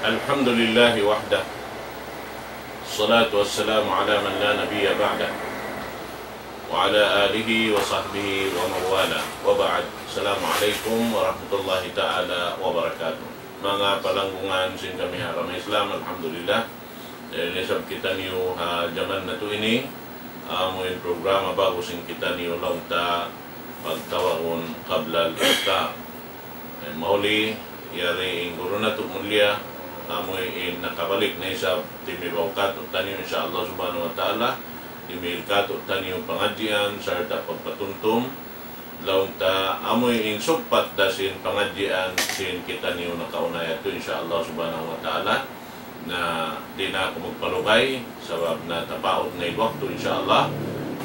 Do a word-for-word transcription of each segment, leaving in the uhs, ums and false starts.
الحمد لله وحده، الصلاة والسلام على من لا نبي بعده، وعلى آله وصحبه ومن والاه، وبعد. السلام عليكم ورحمة الله تعالى وبركاته. Manga palanggungan sin kami ha agama Islam, alhamdulillah. Dahil isab kitaniyu ha jaman natu' ini, amu in programa ba'gu sin kitaniyu laung ta pagtawagun قبل الإفطار. Eh, mahuli, yari in guru natu' mulia, amu in nakabalik na isab timibaw katu'taniyu, insya Allah subhanahu wa ta'ala, timihil katu'taniyu pangadjian, sarta' pagpatumtum, laung ta amu in sugpat da sin pangadjian sin kitaniyu nakauna yadtu, insya Allah subhanahu wa ta'ala. Na di' na aku magpalugay, sabab na tapaut na in waktu, insya Allah.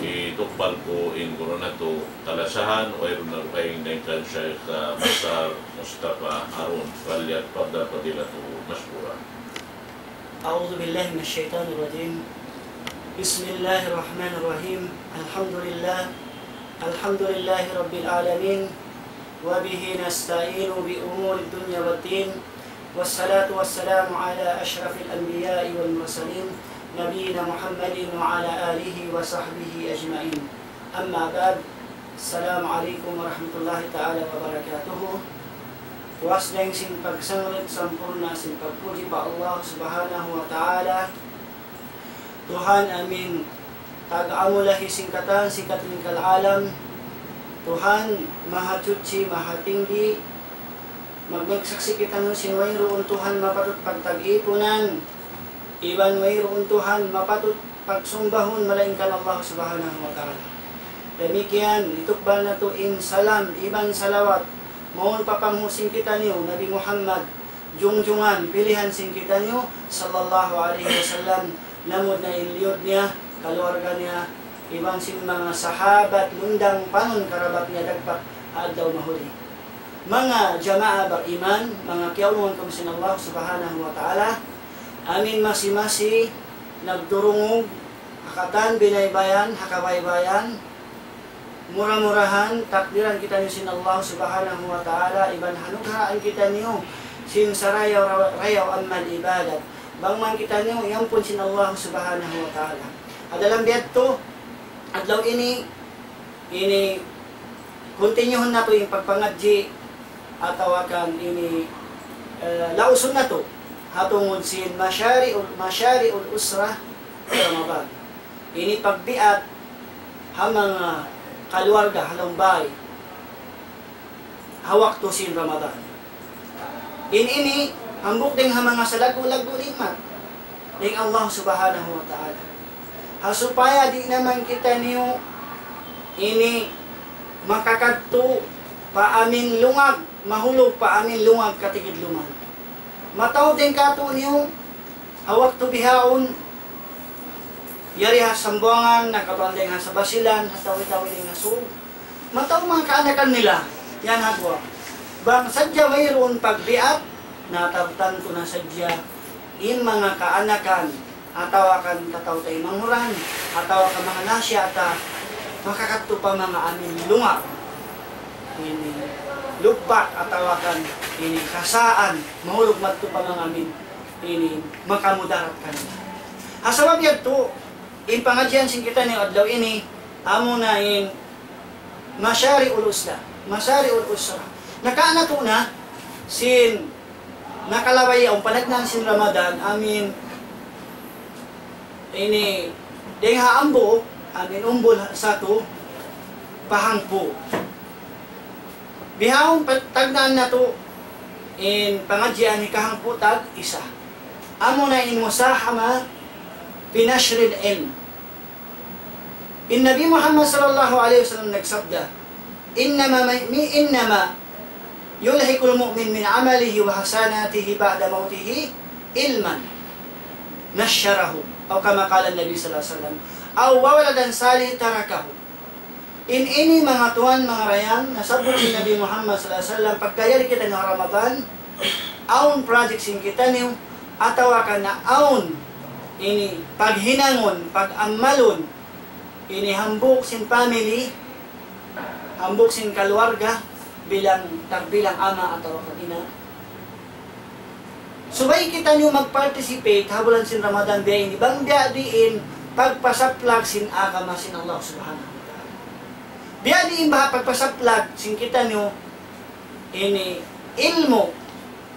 Itukbal ku in guru natu' kalasahan, wayruun na dugaing dayn kan Shaykh, ah, Masar Mustafa Harun. فليتفضل فضيلته مشكورا. أعوذ بالله من الشيطان الرجيم. بسم الله الرحمن الرحيم. الحمد لله. الحمد لله رب العالمين. وبه نستعين بأمور الدنيا والدين. والصلاة والسلام على أشرف الأنبياء والمرسلين نبينا محمد وعلى آله وصحبه أجمعين. أما بعد. السلام عليكم ورحمة الله تعالى وبركاته. Puas dayn sin pagsanglit sampurna' sin pagpuji pa Allah Subhanahu wa Ta'ala. Tuhan amu in tag-amulahi sin katan, sin katilingkal alam. Tuhan maha suchi, maha tinggi. Magmagsaksi' kitaniyu sin wayruun Tuhan mapatut pagtag-ipunan, iban wayruun Tuhan mapatut pagsumbahun malaingkan Allah Subhanahu wa Ta'ala. Damikkiyan, itukbal natu' in salam iban salawat mawn pa panghu' sin kitaniyu, Nabi Muhammad, jungjungan, pilihan sin kitaniyu, sallallahu alayhi wasallam, lamud na in liyud niya, kaluarga niya, iban sin manga sahabat, lundang panun karabat niya dagpak ha adlaw mahuli. Manga jamaa bariman, manga kiyaulungan kamu sin Allah Subhanahu wa Ta'ala, amu in masi-masi nagdurungug, ha katan binaybayan, ha kabaybayan, mura-murahan, takdiran kitaniyu sin Allah Subhanahu wa Ta'ala, iban hanugrahaan kitaniyu sin sarayaw-rayaw amal ibadat. Bang man kitaniyu, iyampun sin Allah Subhanahu wa Ta'ala. Ha dalam biya' yadtu, adlaw ini, ini, kontinyuhun natu' in pagpangadji', atawa kan ini, eh, lausun natu', ha tungud sin mashari'ul, mashari'ul usra Ramadan. Ini pagbiat ha manga kaluarga, ha lawm bay, ha waktu sin Ramadan. In ini, hambuuk dayn ha manga salaggu'-laggu' ni'mat dayn Allah Subhanahu wa Ta'ala. Ha supaya di' na man kitaniyu ini makakadtu pa amu in lungag, mahulug pa amu in lungag katigidluman. Mataud dayn kātu'niyu, ha waktu bihaun, yari ha Sambuwangan, nakabang dayn ha Basilan, ha Tawi-Tawi dayn ha Sug. Mataud manga kaanakan nila, yan ha guwa'. Bang sadja wayruun pagbiat, na tantu na sadja in manga kaanakan, atawa kan kataw-taymanghuran, atawa kan manga nasya ta, makakadtu pa manga amu in lungag. Ini lubbak atawa kan ini kasaan, mahulug madtu pa manga amu in ini makamudarat kanila. Ha sabab yadtu, in pangadjian sin kitaniyu adlaw ini, amuna in mashari'ul usra, mashari'ul usra. Nakaana tuud na sin nakalabay yaun panagnaan sin Ramadan, amu in ini dayn ha hambuuk, amu in umbul satu pa hangpu'. Bihaun pa-, tagnaan natu' in pangadjian hikahangpu' tag isa. Amuna in musahama fi nashril ilm. In Nabi Muhammad sallallahu alayhi wasallam nagsabda, إنما, إنما يلحق المؤمن من عمله وحسناته بعد موته علما نشره، أو كما قال النبي صلى الله عليه وسلم، أو ولدا صالحا تركه. In ini manga tuwan, manga dayang, nasabbut sin Nabi Muhammad sallallahu alayhi wasallam, pagka yari kitaniyu ha Ramadan, awn project sin kitaniyu, atawa kan awn ini paghinangun, pag-ammalun, ini hambuuk sin family, hambuuk sin kaluarga, bilang, tagbilang ama' atawa kan ina'. Subay kitaniyu mag-participate ha bulan sin Ramadan biya' ini, bang biya' diin pagpasaplag sin agama sin Allah Subhanahu wa Ta'ala. Biya' diin baha' pagpasaplag sin kitaniyu ini ilmu'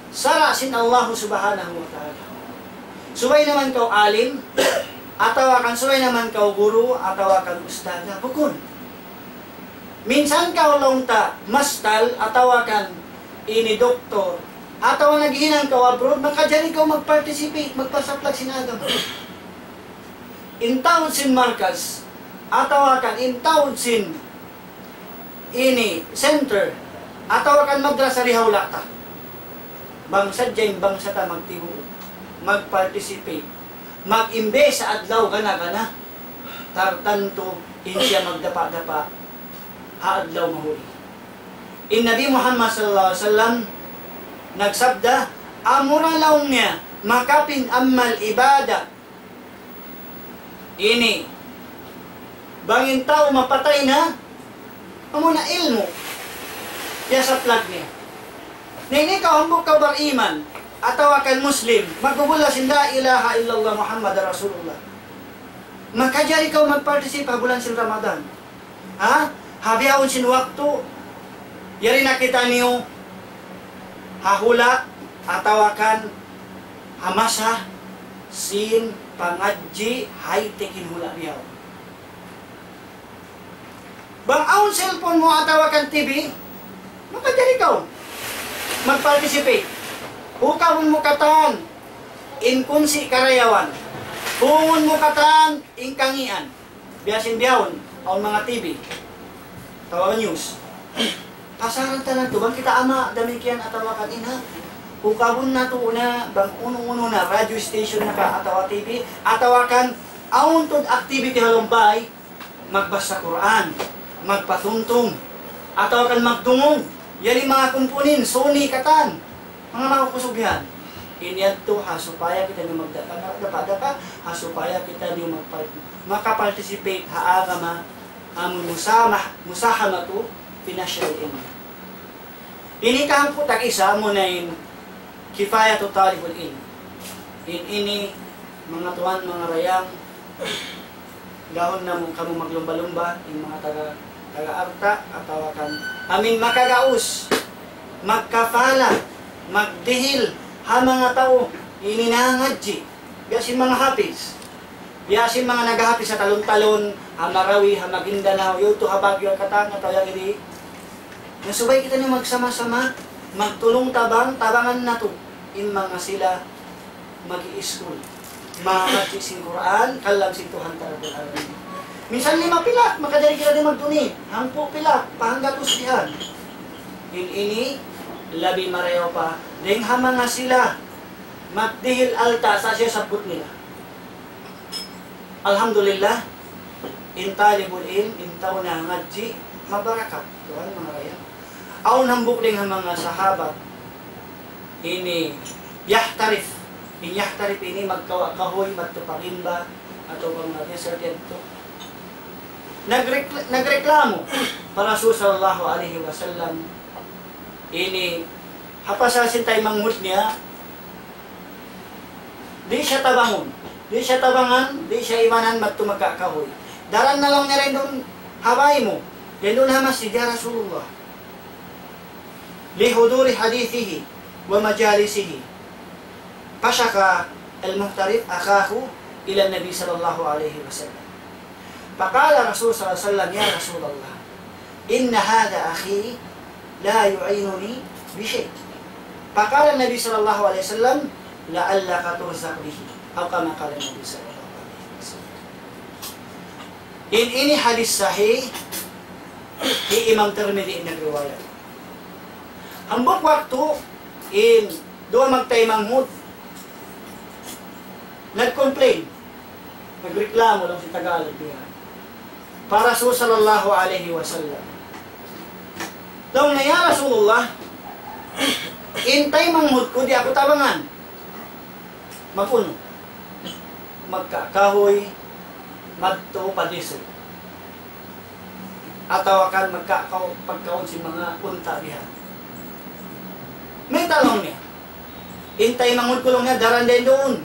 sara' sin Allah Subhanahu wa Ta'ala. Subay naman kaw alim, atawa kan subay naman kaw guru, atawa kan ustadz, bukun. Minsan kaw laung ta, mastal, atawa kan ini doktor, atawa naghihinang kaw abroad, makajari kaw mag-participate, magpasaplag sin agama. In taud sin markaz, atawa kan in taud sin ini center, atawa kan madrasa di ha hula' ta. Bang sadja in bangsa ta magtibuuk, mag-participate, mag-imbes ha adlaw gana-gana, tartantu in siya magdapa'-dapa' ha adlaw mahuli. In Nabi Muhammad sallallahu alayhi wasallam nagsabda, amura laung niya makapin amal ibadat ini, bang in tau mapatay na, amuna ilmu' piyasaplag niya. Na ini kaw hambuuk kaw bariman, atawa kan Muslim, magbubulla sin la ilaha illallah Muhammad Rasulullah. Makajari kaw mag-participate ha bulan sin Ramadan. Ha? Ha bihaun sin waktu, yari na kitaniyu ha hula', atawa kan ha masa sin pangadji' high-tech in hula' bihaun. Bang awn cellphone mu atawa kan T V, makajari kaw mag-participate. Hukabun mu katan in kunsi' karayawan. Hungun mu katan in kangīan. Biya' sin bihaun, awn manga T V, atawa news. Pasaran ta na tuud, bang kita ama' damikkiyan atawa kan ina'. Hukabun natu' na, bang unu-unu na, radio station na ka, atawa T V, atawa kan awn tuud activity ha lawm bāy, magbasa Qur'an, magpatumtum, atawa kan magdungug, yari manga kumpunin, Sony katan. Manga makusug yan. In yadtu ha supaya kitaniyu magdapa-dapa, ha supaya kitaniyu magpa-, makaparticipate ha agama, amu musama-, musahamatu fi nashril ilm. Ini kahangpu' tag-isa amuna in kifayatu talibul ilm. In ini, manga tuwan, manga dayang, gahun namu' kamu maglumba-lumba, in manga taga, taga alta', atawa kan amin makagaus, magkapala, magdihil, ha manga tau ini nangadji'. Biya' sin manga hafiz. Biya' sin manga naghahafiz ha talun-talun, ha Marawi, ha Maguindanao, yadtu ha Baguio, ha Katan, atawa yari di. Na subay kitaniyu magsama-sama, magtulung-tabang, tabangan natu' in manga sila mag-i-school, mangadji' sin Qur'an, kalam sin Tuhan ta Rabbul Alamin. Minsan lima pilak, makajari kita di magdunit, hangpu' pilak, pa hanggatus bihan. In ini, labi marayaw pa, dayn ha manga sila, magdihil alta' sa siya sabbut nila. Alhamdulillah, in talibul ilm, in tau nangadji', mabarakat. Tuwan, manga dayang. Awn hambuuk dayn ha manga sahabat, ini, yahtarif. In yahtarif ini magkawa' kahuy, madtu pa rimba, atawa pa manga desert yadtu. Nagrekl-, nagreklamo pa Rasul sallallahu alayhi wasallam. Ini, ha pasal sin taymanghud niya, di' siya tabangun. Di' siya tabangan, di' siya imanan madtu magkawa' kahuy. Daran na laung niya dayn duun ha bāy mu. Dayn duun ha masjid, ya Rasulullah. لحضور حديثه ومجالسه. فشكا المحترف أخاه إلى النبي صلى الله عليه وسلم. فقال رسول صلى الله عليه وسلم: يا رسول الله، إن هذا أخي لا يعينني بشيء. فقال النبي صلى الله عليه وسلم: لعلك ترزق به. أو كما قال النبي صلى الله عليه وسلم. In ini hadis sahih, hi Imam Tirmidhi in nagriwayat. Hambuuk waktu, in duwa magtaymanghud, nag-complain, nagreklamo laung sin Tagalog niya, pa Rasul sallallahu alayhi wasallam. Laung niya, "Ya Rasulullah, in taymanghud ku di' aku tabangan. Mag-unu? Magkawa' kahuy, madtu pa desert. Atawa kan magkawa' pagkaun sin manga unta' bihan." Mayta' laung niya? In taymanghud ku laung niya, daran dayn duun.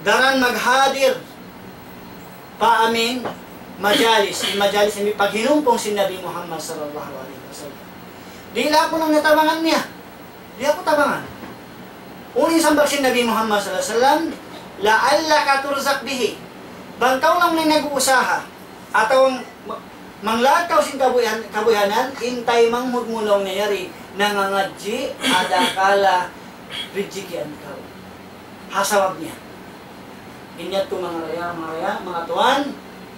Daran maghadir pa amin majalis. In majalis ini paghinumpung sin Nabi Muhammad sallallahu alayhi wasallam. Di' laung niya tabangan niya. Di' aku tabangan. Unu in sambag sin Nabi Muhammad sallallahu alayhi wasallam, لعلك ترزق به. Bang kaw laung niya nag-uusaha, atawa ma-, manglakaw sin kabuhian-, kabuhianan, in taymanghud mu laung niya yari, nangangadji', adakala rijikian kaw. Ha sabab niya. In yadtu manga raya, manga raya, manga tuwan,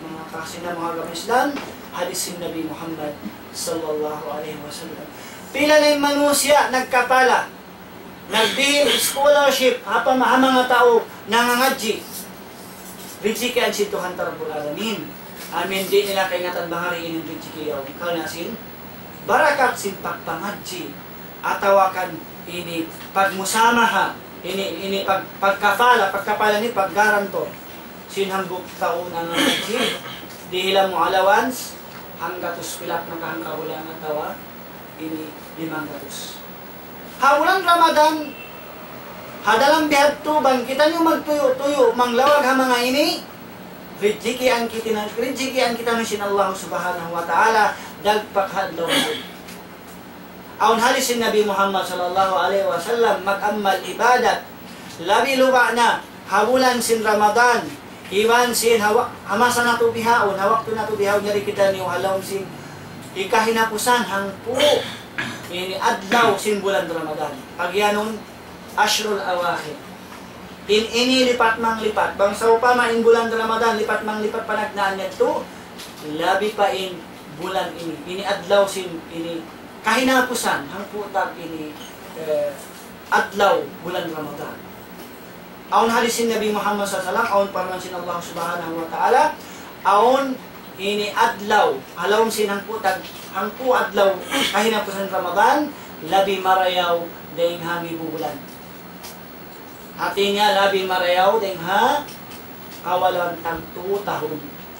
manga kakasi namu' ha agama Islam, hadis sin Nabi Muhammad sallallahu alayhi wasallam. Pila na in manusiya' nagkapala, nagbihil scholarship, ha pa-, ha manga tau nangangadji'. Rijikian sin Tuhan ta Rabbul Alamin. Amin, di' nila kaingatan bang hari ini rijiki yaun. Karna' sin barakat sin pagpangadji'. Atawa kan ini pagmusamaha. Ini, ini pag-, pagkapala, pagkapala ini paggaranto. Sin hambuuk tau nangangadji'. Dihilan mu allowance, hanggatus pilak na kahangkabulan atawa ini limanggatus. Ha bulan Ramadan, ha dalam bihadtu bang kitaniyu magtuyu'-tuyu', manglawag ha manga ini, rijikian kita, rijikian kita sin Allah Subhanahu wa Ta'ala, dagpak ha adlaw. Awn hadis sin Nabi Muhammad sallallahu alayhi wasallam, mag-amal ibadat, labi luba' na, ha bulan sin Ramadan, iban sin ha wa-, ha masa natu' bihaun, ha waktu natu' bihaun, yari kitaniyu ha lawm sin hikahinapusan hangpu' ini adlaw sin bulan Ramadan. Pagiyanun, ashrul awakhir. In ini lipat manglipat. Bang sawpama in bulan Ramadan, lipat manglipat panagnaan yadtu, labi pa in bulan ini. Ini adlaw sin, ini kahinapusan, hangpu' tag ini, eh, adlaw bulan Ramadan. Awn hadis sin Nabi Muhammad sallallahu alayhi wasallam, awn parman sin Allah Subhanahu wa Ta'ala, awn ini adlaw, ha lawm sin hangpu' tag-, hangpu' adlaw kahinapusan Ramadan, labi marayaw dayn ha ngibu bulan. Hati niya labi marayaw dayn ha kawaluan tagtu tahun.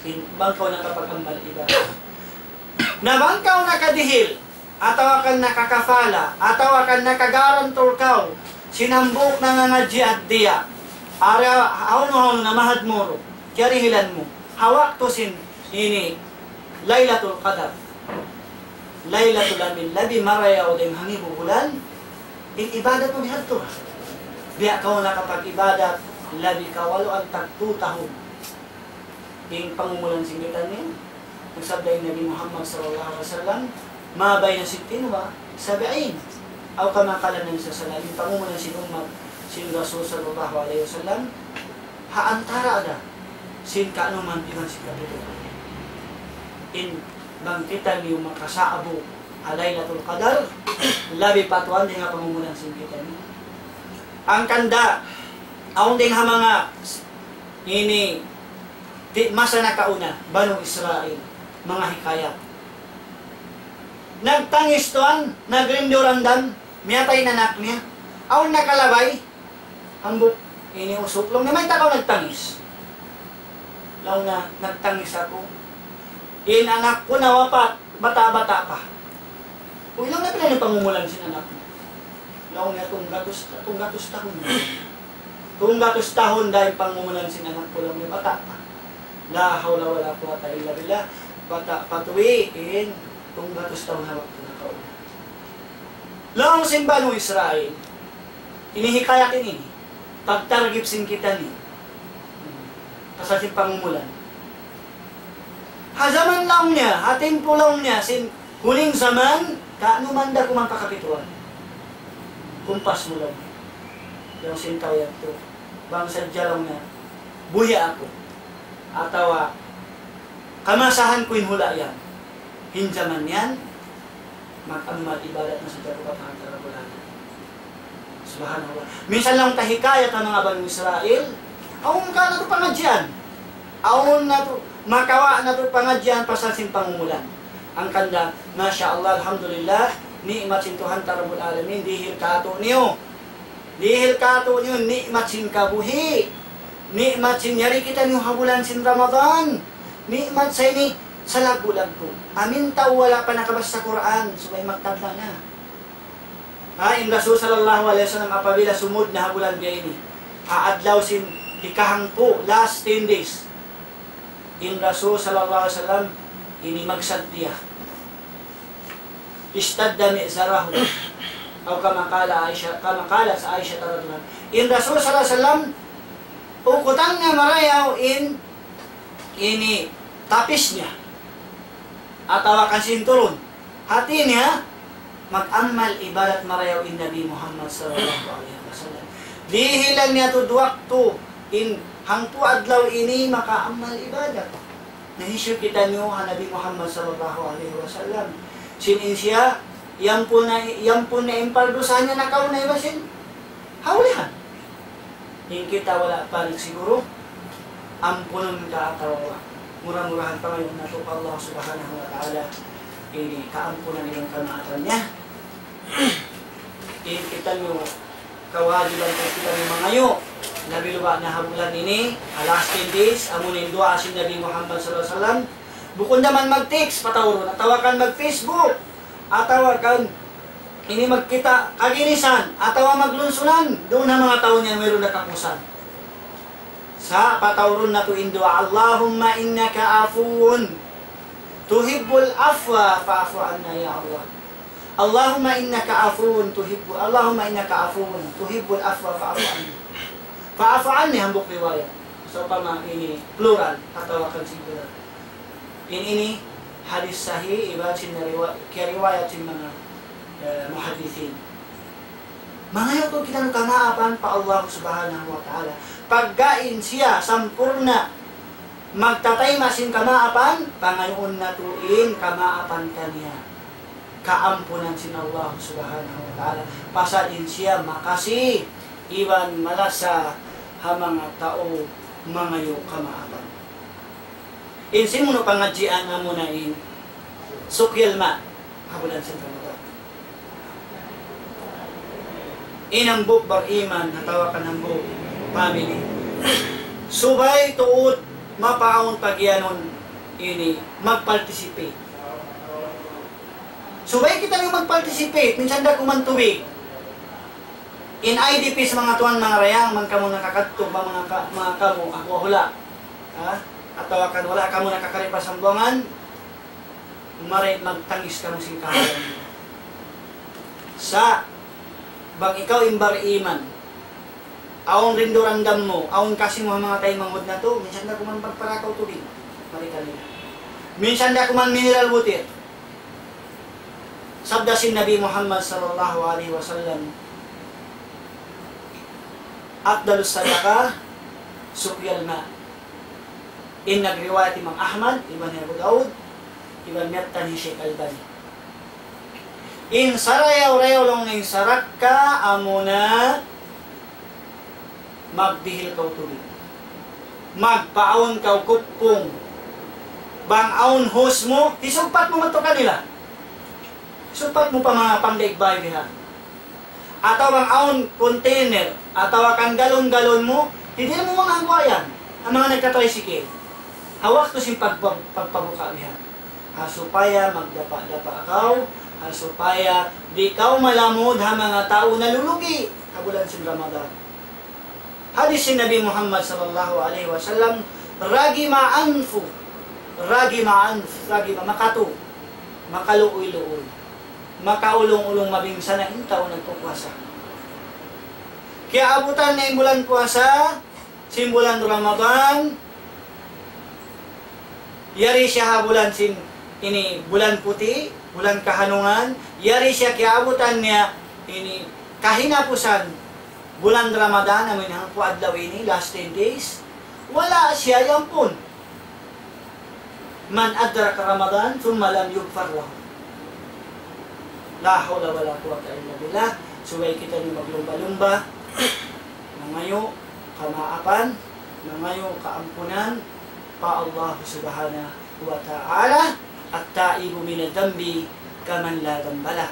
In, bang kaw nakapag-amal ibadat. Na bang kaw nakadihil, atawa kan nakakapala, atawa kan nakagaranto kaw, sin hambuuk nangangadji' diya. Ara, hawnu-hawnu na mahad mu ru, kiyarihilan mu. Ha waktu sin ini, Laylatul Qadar. Laylatul amin, labi marayaw dayn ha ngibu bulan, in ibadat mu bihadtu. Biya' kaw nakapag-ibadat, labi kawaluan tagtu tahun. In pangumulan sin kitaniyu, nagsabda in Nabi Muhammad sallallahu alayhi wasallam, ما بين ستين وسبعين. أو كما قال النبي صلى الله عليه وسلم, in pangumulan sin ummat sin Rasul sallallahu alayhi wasallam, ha antara da sin kanuman iban sin kapituan. In bang kitaniyu makasa'bu ha Laylatul Qadar, labi pa tuwan dayn ha pangumulan sin kitaniyu. Hangkan da, awn dayn ha manga ini, di' masa nakauna, Banu Israil, manga hikayat. Nagtangis tuwan, nagrindu ramdam, miyatay in anak niya. Awn nakalabay, hambuuk ini usug. Laung niya, "Mayta' kaw nagtangis?" Laung niya, "Nagtangis aku. In anak ku nawapat, bata'-bata' pa." "Uy," laung niya, "pila na in pangumulan sin anak mu?" Laung niya, "Tunggatus, tunggatus tahun na. Tunggatus tahun da in pangumulan sin anak ku," laung niya, "bata' pa." La hawla wala quwwata illa billah. Bata' pa tuwi' in tunggatus tahun ha waktu nakauna. Laung sin Banu Israil, ini hikayat ini, pagtargib sin kitaniyu. Pasal sin pangumulan. Ha jaman laung niya, ha timpu laung niya, sin huling jaman, kanuman da kuman pa kapituan. Kumpas mu laung niya. Laung sin tau yadtu, bang sadja laung niya, buhi' aku. Atawa, kamasahan ku in hula' yan. In jaman yan, mag-amal ibadat na sadja aku pa Tuhan ta Rabbul Alamin. Subhanallah. Minsan laung ta hikayat ha manga Banu Israil, awn ka natu' pangadjian. Awn natu', makawa' natu' pangadjian pasal sin pangumulan. Hangkan da, masha Allah, alhamdulillah, ni'mat sin Tuhan ta Rabbul Alamin, dihil kātu'niyu. Dihil kātu'niyu ni'mat sin kabuhi', ni'mat sin yari kitaniyu ha bulan sin Ramadan, ni'mat sa ini salaggu'-laggu'. Amin tau wala' pa nakabassa Qur'an, subay magtagna' na. Ha, in Rasul sallallahu alayhi wasallam apabila sumud na ha bulan biya' ini, ha adlaw sin hikahangpu', last ten days, in Rasul sallallahu alayhi wasallam ini magsagdiya. اشتد مئزره. أو كما قال عائشة، كما قالت عائشة رضي الله عنها. In Rasul sallallahu alayhi wasallam, ukutan niya marayaw in, ini tapis niya. Atawa kan sinturun. Hati niya, mag-amal ibadat marayaw in Nabi Muhammad sallallahu alayhi wasallam. Dihilan niya tuud waktu in hangpu' adlaw ini maka-amal ibadat. Nahisyu kitaniyu ha Nabi Muhammad sallallahu alayhi wasallam. Sin in siya, yampun na, yampun na in pardusahan niya nakauna iban sin ha ulihan. In kita wala' pa nagsiguru, ampunun ka atawa wa'. Mura-murahan pangayuun natu' pa Allah Subhanahu wa Ta'ala, ini kaampunan iban kamaafan niya. In kitaniyu kawajiban ta kitaniyu mangayu'. Labi awla na ha bulan ini, ha last ten days, amu na in duwaa sin Nabi Muhammad sallallahu alayhi wasallam. Bukun da man mag-text, pataurun, atawa kan mag-Facebook, atawa kan ini magkita' kaginisan, atawa maglunsunan, duun ha manga tau niya wayruun na kapusan. Sa' pataurun natu' in duwaa, اللهم إنك عفو تحب العفو فاعف عنا يا الله. اللهم إنك عفو تحب، اللهم إنك عفو تحب العفو فاعف عني. فاعف عني, hambuuk riwayat. Sawpama ini plural, atawa kan singular. In ini hadis sahih, iban sin nariwa-, kiyariwayat sin manga, eh, muhaddithin. Mangayu' tuud kitaniyu kamaafan pa Allah Subhanahu wa Ta'ala. Pagga in siya sampurna' magtataima' sin kamaafan, pangayuun natu' in kamaafan kaniya. Kaampunan sin Allah Subhanahu wa Ta'ala. Pasal in siya makasi iban malasa ha manga tau mangayu' kamaafan. In simunu' pangadjian amuna in سقي الماء ha bulan sin Ramadan. In hambuuk bariman, atawa kan hambuuk family, subay tuud mapaawn pagiyanun ini mag-participate. Subay kitaniyu mag-participate, minsan da kuman tubig. In I D Ps, manga tuwan, manga dayang, bang kamu nakakadtu pa manga ka-, manga kamu, aku hula'. Ha? Atawa kan wala' kamu nakakari pa Sambuwangan, mari magtangis kamu sin kahalan. Sa' bang ikaw in bariman, awn rindu-randan mu, awn kasi mu ha manga taymanghud natu', minsan da kuman pagparakaw tubig. Mari kanila. Minsan da kuman mineral water. Sabda sin Nabi Muhammad sallallahu alayhi wasallam, أفضل الصدقة سقي الماء. In nagriwayat Imam Ahmad, iban hi Abu Dawud, iban miyattan hi Shaykh Albani. In sarayaw-rayaw laung niya in sarakka amuna magdihil kaw tubig. Magpaawn kaw kuppung. Bang awn hose mu, hisugpat mu madtu kanila. Hisugpat mu pa manga pangdaig bay biha. Atawa bang awn container, atawa kan galon-galon mu, hidil mu manga hangguayan, in manga nagka-tricycle. Ha waktu sin pagpa-, pagpabuka' biha. Ha supaya magdapa'-dapa' kaw, ha supaya di' kaw malamud ha manga tau nalulugi' ha bulan sin Ramadan. Hadis sin Nabi Muhammad sallallahu alayhi wasallam, رغم أنف، رغم أنف, رغم, makatu, makaluuy-luuy, makaulung-ulung, mabinsana' in tau nagpupuasa. Kiyaabutan niya in bulan puasa, sin bulan Ramadan, yari siya ha bulan sin ini, bulan puti', bulan kahanungan, yari siya kiyaabutan niya ini kahinapusan bulan Ramadan, amu in hangpu' adlaw ini, last ten days, wala' siya iyampun. من أدرك رمضان ثم لم يغفر له. لا حول ولا قوة إلا بالله. Subay kitaniyu maglumba-lumba mangayu' kamaapan, mangayu' kaampunan pa Allah Subhanahu wa Ta'ala. التائب من الذنب كمن لا ذنب له.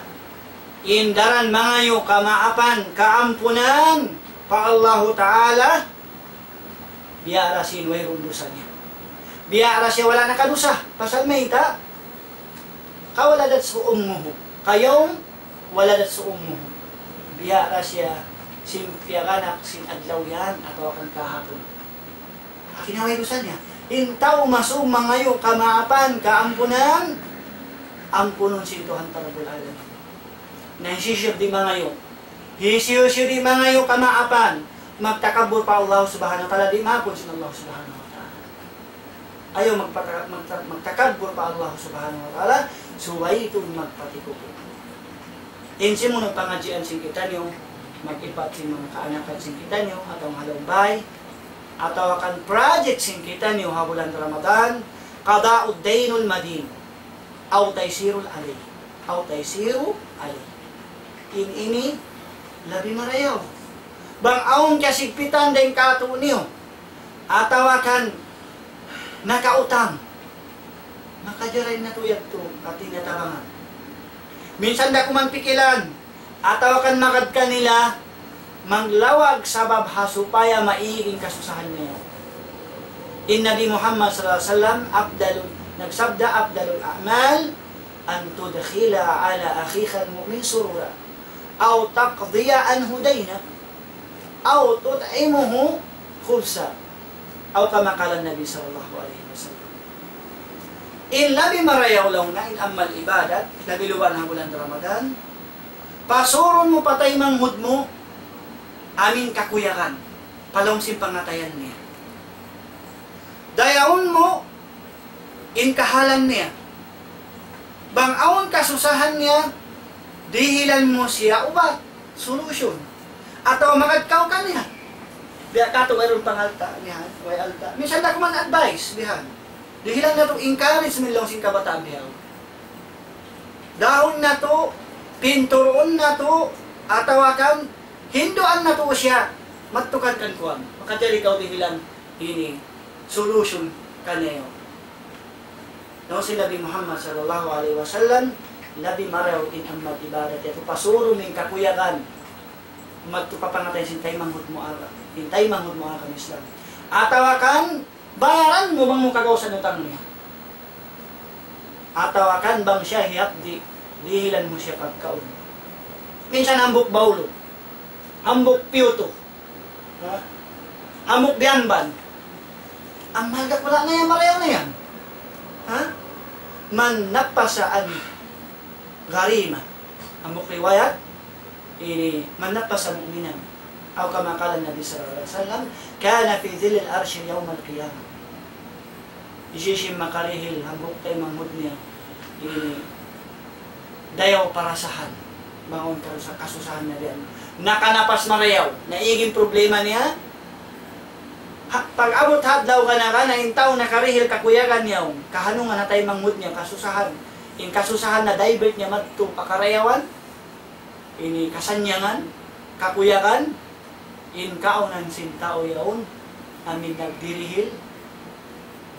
In daran mangayu' kamaapan, kaampunan pa Allahu Ta'ala, biya' da sin wayruun dusa niya. Biya' da siya wala' nakadusa. Pasal mayta', كولدته أمه، كيوم ولدته أمه. Biya' da siya sin piyaganak sin adlaw yan atawa kan kahapun. Hati niya way dusa niya. In tau masum mangayu' kamaapan, kaampunan, ampunun sin Tuhan ta Rabbul Alamin. Na hisiyu-siyu di' mangayu'. Hisiyu-siyu di' mangayu' kamaapan, magtakabbur pa Allah Subhanahu wa Ta'ala, di' maapun sin Allah Subhanahu wa Ta'ala. Ayaw magpata-, magta-, magtakabbur pa Allah Subhanahu wa Ta'ala, subay tuud magpatikup. In simunug pangadjian sin kitaniyu, mag-ipat sin manga kaanakan sin kitaniyu, atawa ha lawm bay, atawa kan project sin kitaniyu ha bulan Ramadan, قضاء الدين المدين، أو تيسير عليه، أو تيسير عليه. In ini labi marayaw. Bang awn kasigpitan dayn kātu'niyu, atawa kan nakautang, makajari natu' yadtu, hati niya tabangan. Minsan da kuman pikilan, atawa kan magad kanila, maglawag sabab ha supaya maig in kasusahan niya. In Nabi Muhammad sallallahu alayhi wasallam, afdalu, nagsabda, أفضل الأعمال أن تدخل على أخيك المؤمن سرورا، أو تقضي عنه دينا، أو تطعمه خبزا، أو كما قال النبي صلى الله عليه وسلم. In labi marayaw laung niya in amal ibadat, labi luba na bulan Ramadan, pasurun mu pa taymanghud mu amu in kakuyagan, pa lawm sin pangatayan niya. Dayawun mu in kahalan niya. Bang awn kasusahan niya, dihilan mu siya ubat, solution. Atawa magad kaw kaniya. Biya' katu' wayruun pangalta' niya, way alta'. Minsan da kuman advice, bihan. Dihilan natu' encouragement laung sin kabataan bihaun. Dahun natu', pinturun natu', atawa kan hinduan natu' siya, matukan kan kuwan. Makajari kaw dihilan ini solution kaniya. Laung sin Nabi Muhammad sallallahu alayhi wasallam, labi marayaw in amal ibadat yadtu, pasurun mu in kakuyagan, madtu pa pangatayan sin taymanghud mu agama, in taymanghud mu agama Islam. Atawa kan, bayaran mu bang mu kagausan utang niya. Atawa kan bang siya hiyapdi', dihilan mu siya pagkaun. Minsan hambuuk bawlu, hambuuk piyutu, ha? Hambuuk biyanban. Amu in dakula' na yan, marayaw na yan. Ha? من نفس عن غريمة. Hambuuk riwayat, ini, من نفس مؤمنا، أو كما قال النبي صلى الله عليه وسلم، كان في ظل العرش يوم القيامة. Hisiyu-siyu in makarihil hambuuk taymanghud niya, ini, dayaw parasahan, bang awn karusa-, kasusahan niya diyan. Nakanapas marayaw, naig in problema niya. Ha, pag-abut ha adlaw kana-kana, in tau nakarihil kakuyagan niya, kahanungan ha taymanghud niya, kasusahan. In kasusahan na-divert niya madtu pa karayawan, ini kasannyangan, kakuyagan, in kaunan sin tau yaun, amu in nagdirihil,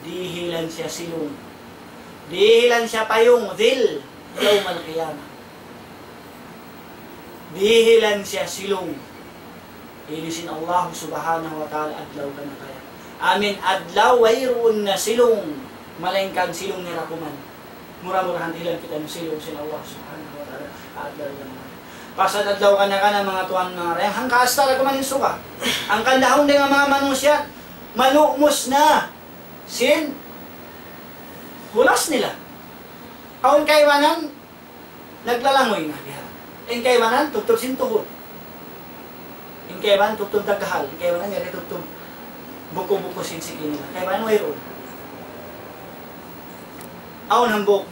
dihilan siya silung. Dihilan siya payung, ظل, يوم القيامة. Dihilan siya silung. Ini sin Allah Subhanahu wa Ta'ala adlaw kana-kana. Amu in adlaw wayruun na silung, malaingkan silung niya da kuman. Mura-murahan dihilan kitaniyu silung sin Allah Subhanahu wa Ta'ala adlaw kana-kana. Pasal adlaw kana-kana, manga tuwan, manga dayang, hangka asta da kuman in suga. Hangkan dahun dayn ha manga manusiya', malumus na sin hulas nila. Awn kaibanan, naglalangoy na biya'. In kaibanan, tubtub sin tuhud. In kaibanan, tubtub daghal. In kaibanan, yari tubtub buku-buku sin sigi nila. Kaibanan, wayruun. Awn hambuuk.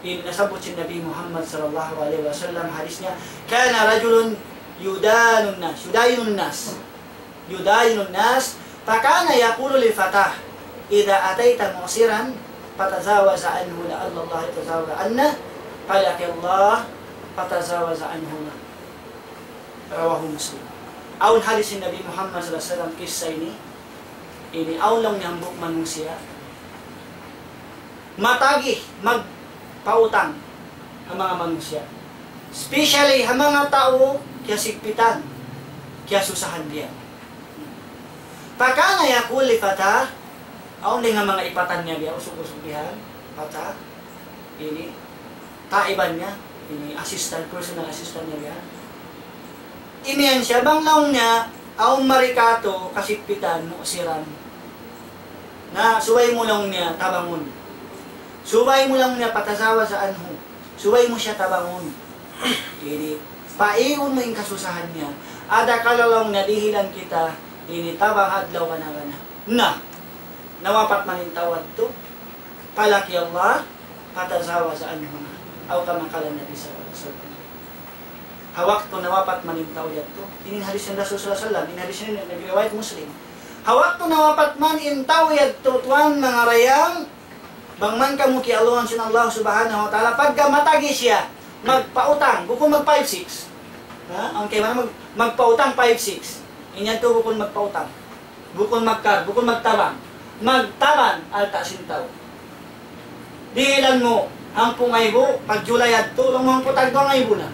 In nasabbut sin Nabi Muhammad sallallahu alayhi wasallam, hadis niya, كان رجل يداين الناس، يداين الناس. يداين الناس، فكان يقول لفتاه: إذا أتيت معسرا فتجاوز عنه لعل الله يتجاوز عنا، فلقي الله فتجاوز عنهما. رواه مسلم. Awn hadis sin Nabi Muhammad sallallahu alayhi wasallam, kissa ini, ini awn laung niya hambuuk manusiya'. Matagih magpautang ha manga manusiya'. Especially ha manga tau kiyasigpitan, kiyasusahan biya'. فكان يقول لفتاه, awn dayn ha manga ipatan niya biya', usug-usug biya', pata, ini, taiban niya, ini, assistant, personal assistant niya biya'. Imiyan siya bang laung niya, awn mari katu' kasigpitan, mu'siran. Na, subay mu laung niya tabangun. Subay mu laung niya patazawaza anhu. Subay mu siya tabangun. Ini, paigun mu in kasusahan niya. Adakala laung niya dihilan kita, ini tabang adlaw kana-kana. Na, nawapat man in tau yadtu, palaki Allah, patazawaza anhuma. Aw kama qala Nabi sallallahu alayhi wasallam. Ha waktu nawapat man in tau yadtu. Ini in hadis sin Rasul sallallahu alayhi wasallam. Ini hadis ini nagriwayat Muslim. Ha waktu nawapat man in tau yadtu, tuwan, manga dayang, bang man kamu kiyaluhan sin Allah subhanahu wa ta'ala, pagka matagi siya, magpautang, bukun mag five six. Ha? Awn kaibanan mag-, magpautang five six. In yadtu bukun magpautang. Bukun magkar-, bukun magtabang. Magtabang, alta' sin tau. Dihilan mu, hangpu' ngaibu, pag July yadtu, laung mu hangpu' tagduwa ngaibu na.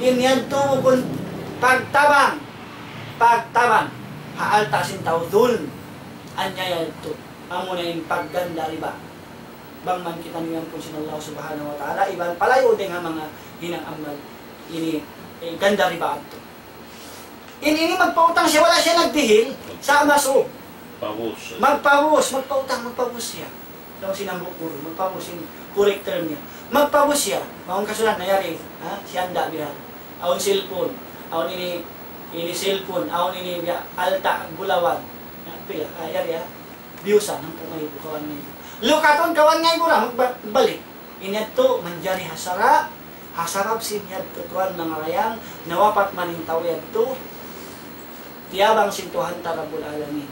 In yadtu bukun pagtabang. Pagtabang. Ha alta' sin tau, dhulm. Anyaya yadtu. Amuna in pagganda riba. Bang man kitaniyu ampun sin Allah subhanahu wa ta'ala, iban palayu' dayn ha manga hinang amal ini, eh, ganda riba yadtu. In ini magpautang siya, wala' siya nagdihil, sa' masub. Pabus. Magpabus, magpautang, magpabus siya. Laung sin hambuuk guru, magpabus in character niya. Magpabus siya, mawn kasulan na yari, ha? Siya handa' biya'. Awn cellphone, awn ini, ini cellphone, awn ini biya' alta', gulawan. Ha, pila, ha, yari, ha? Biyusan, hangpu' ngaibu, kawan ngaibu. Lukatun, kawan ngaibu ra, magba-, balik. In yadtu manjari ha sara', ha sabab sin yadtu tuwan manga dayang, nawapat man in tau yadtu, tiyabang sin Tuhan ta Rabbul Alamin.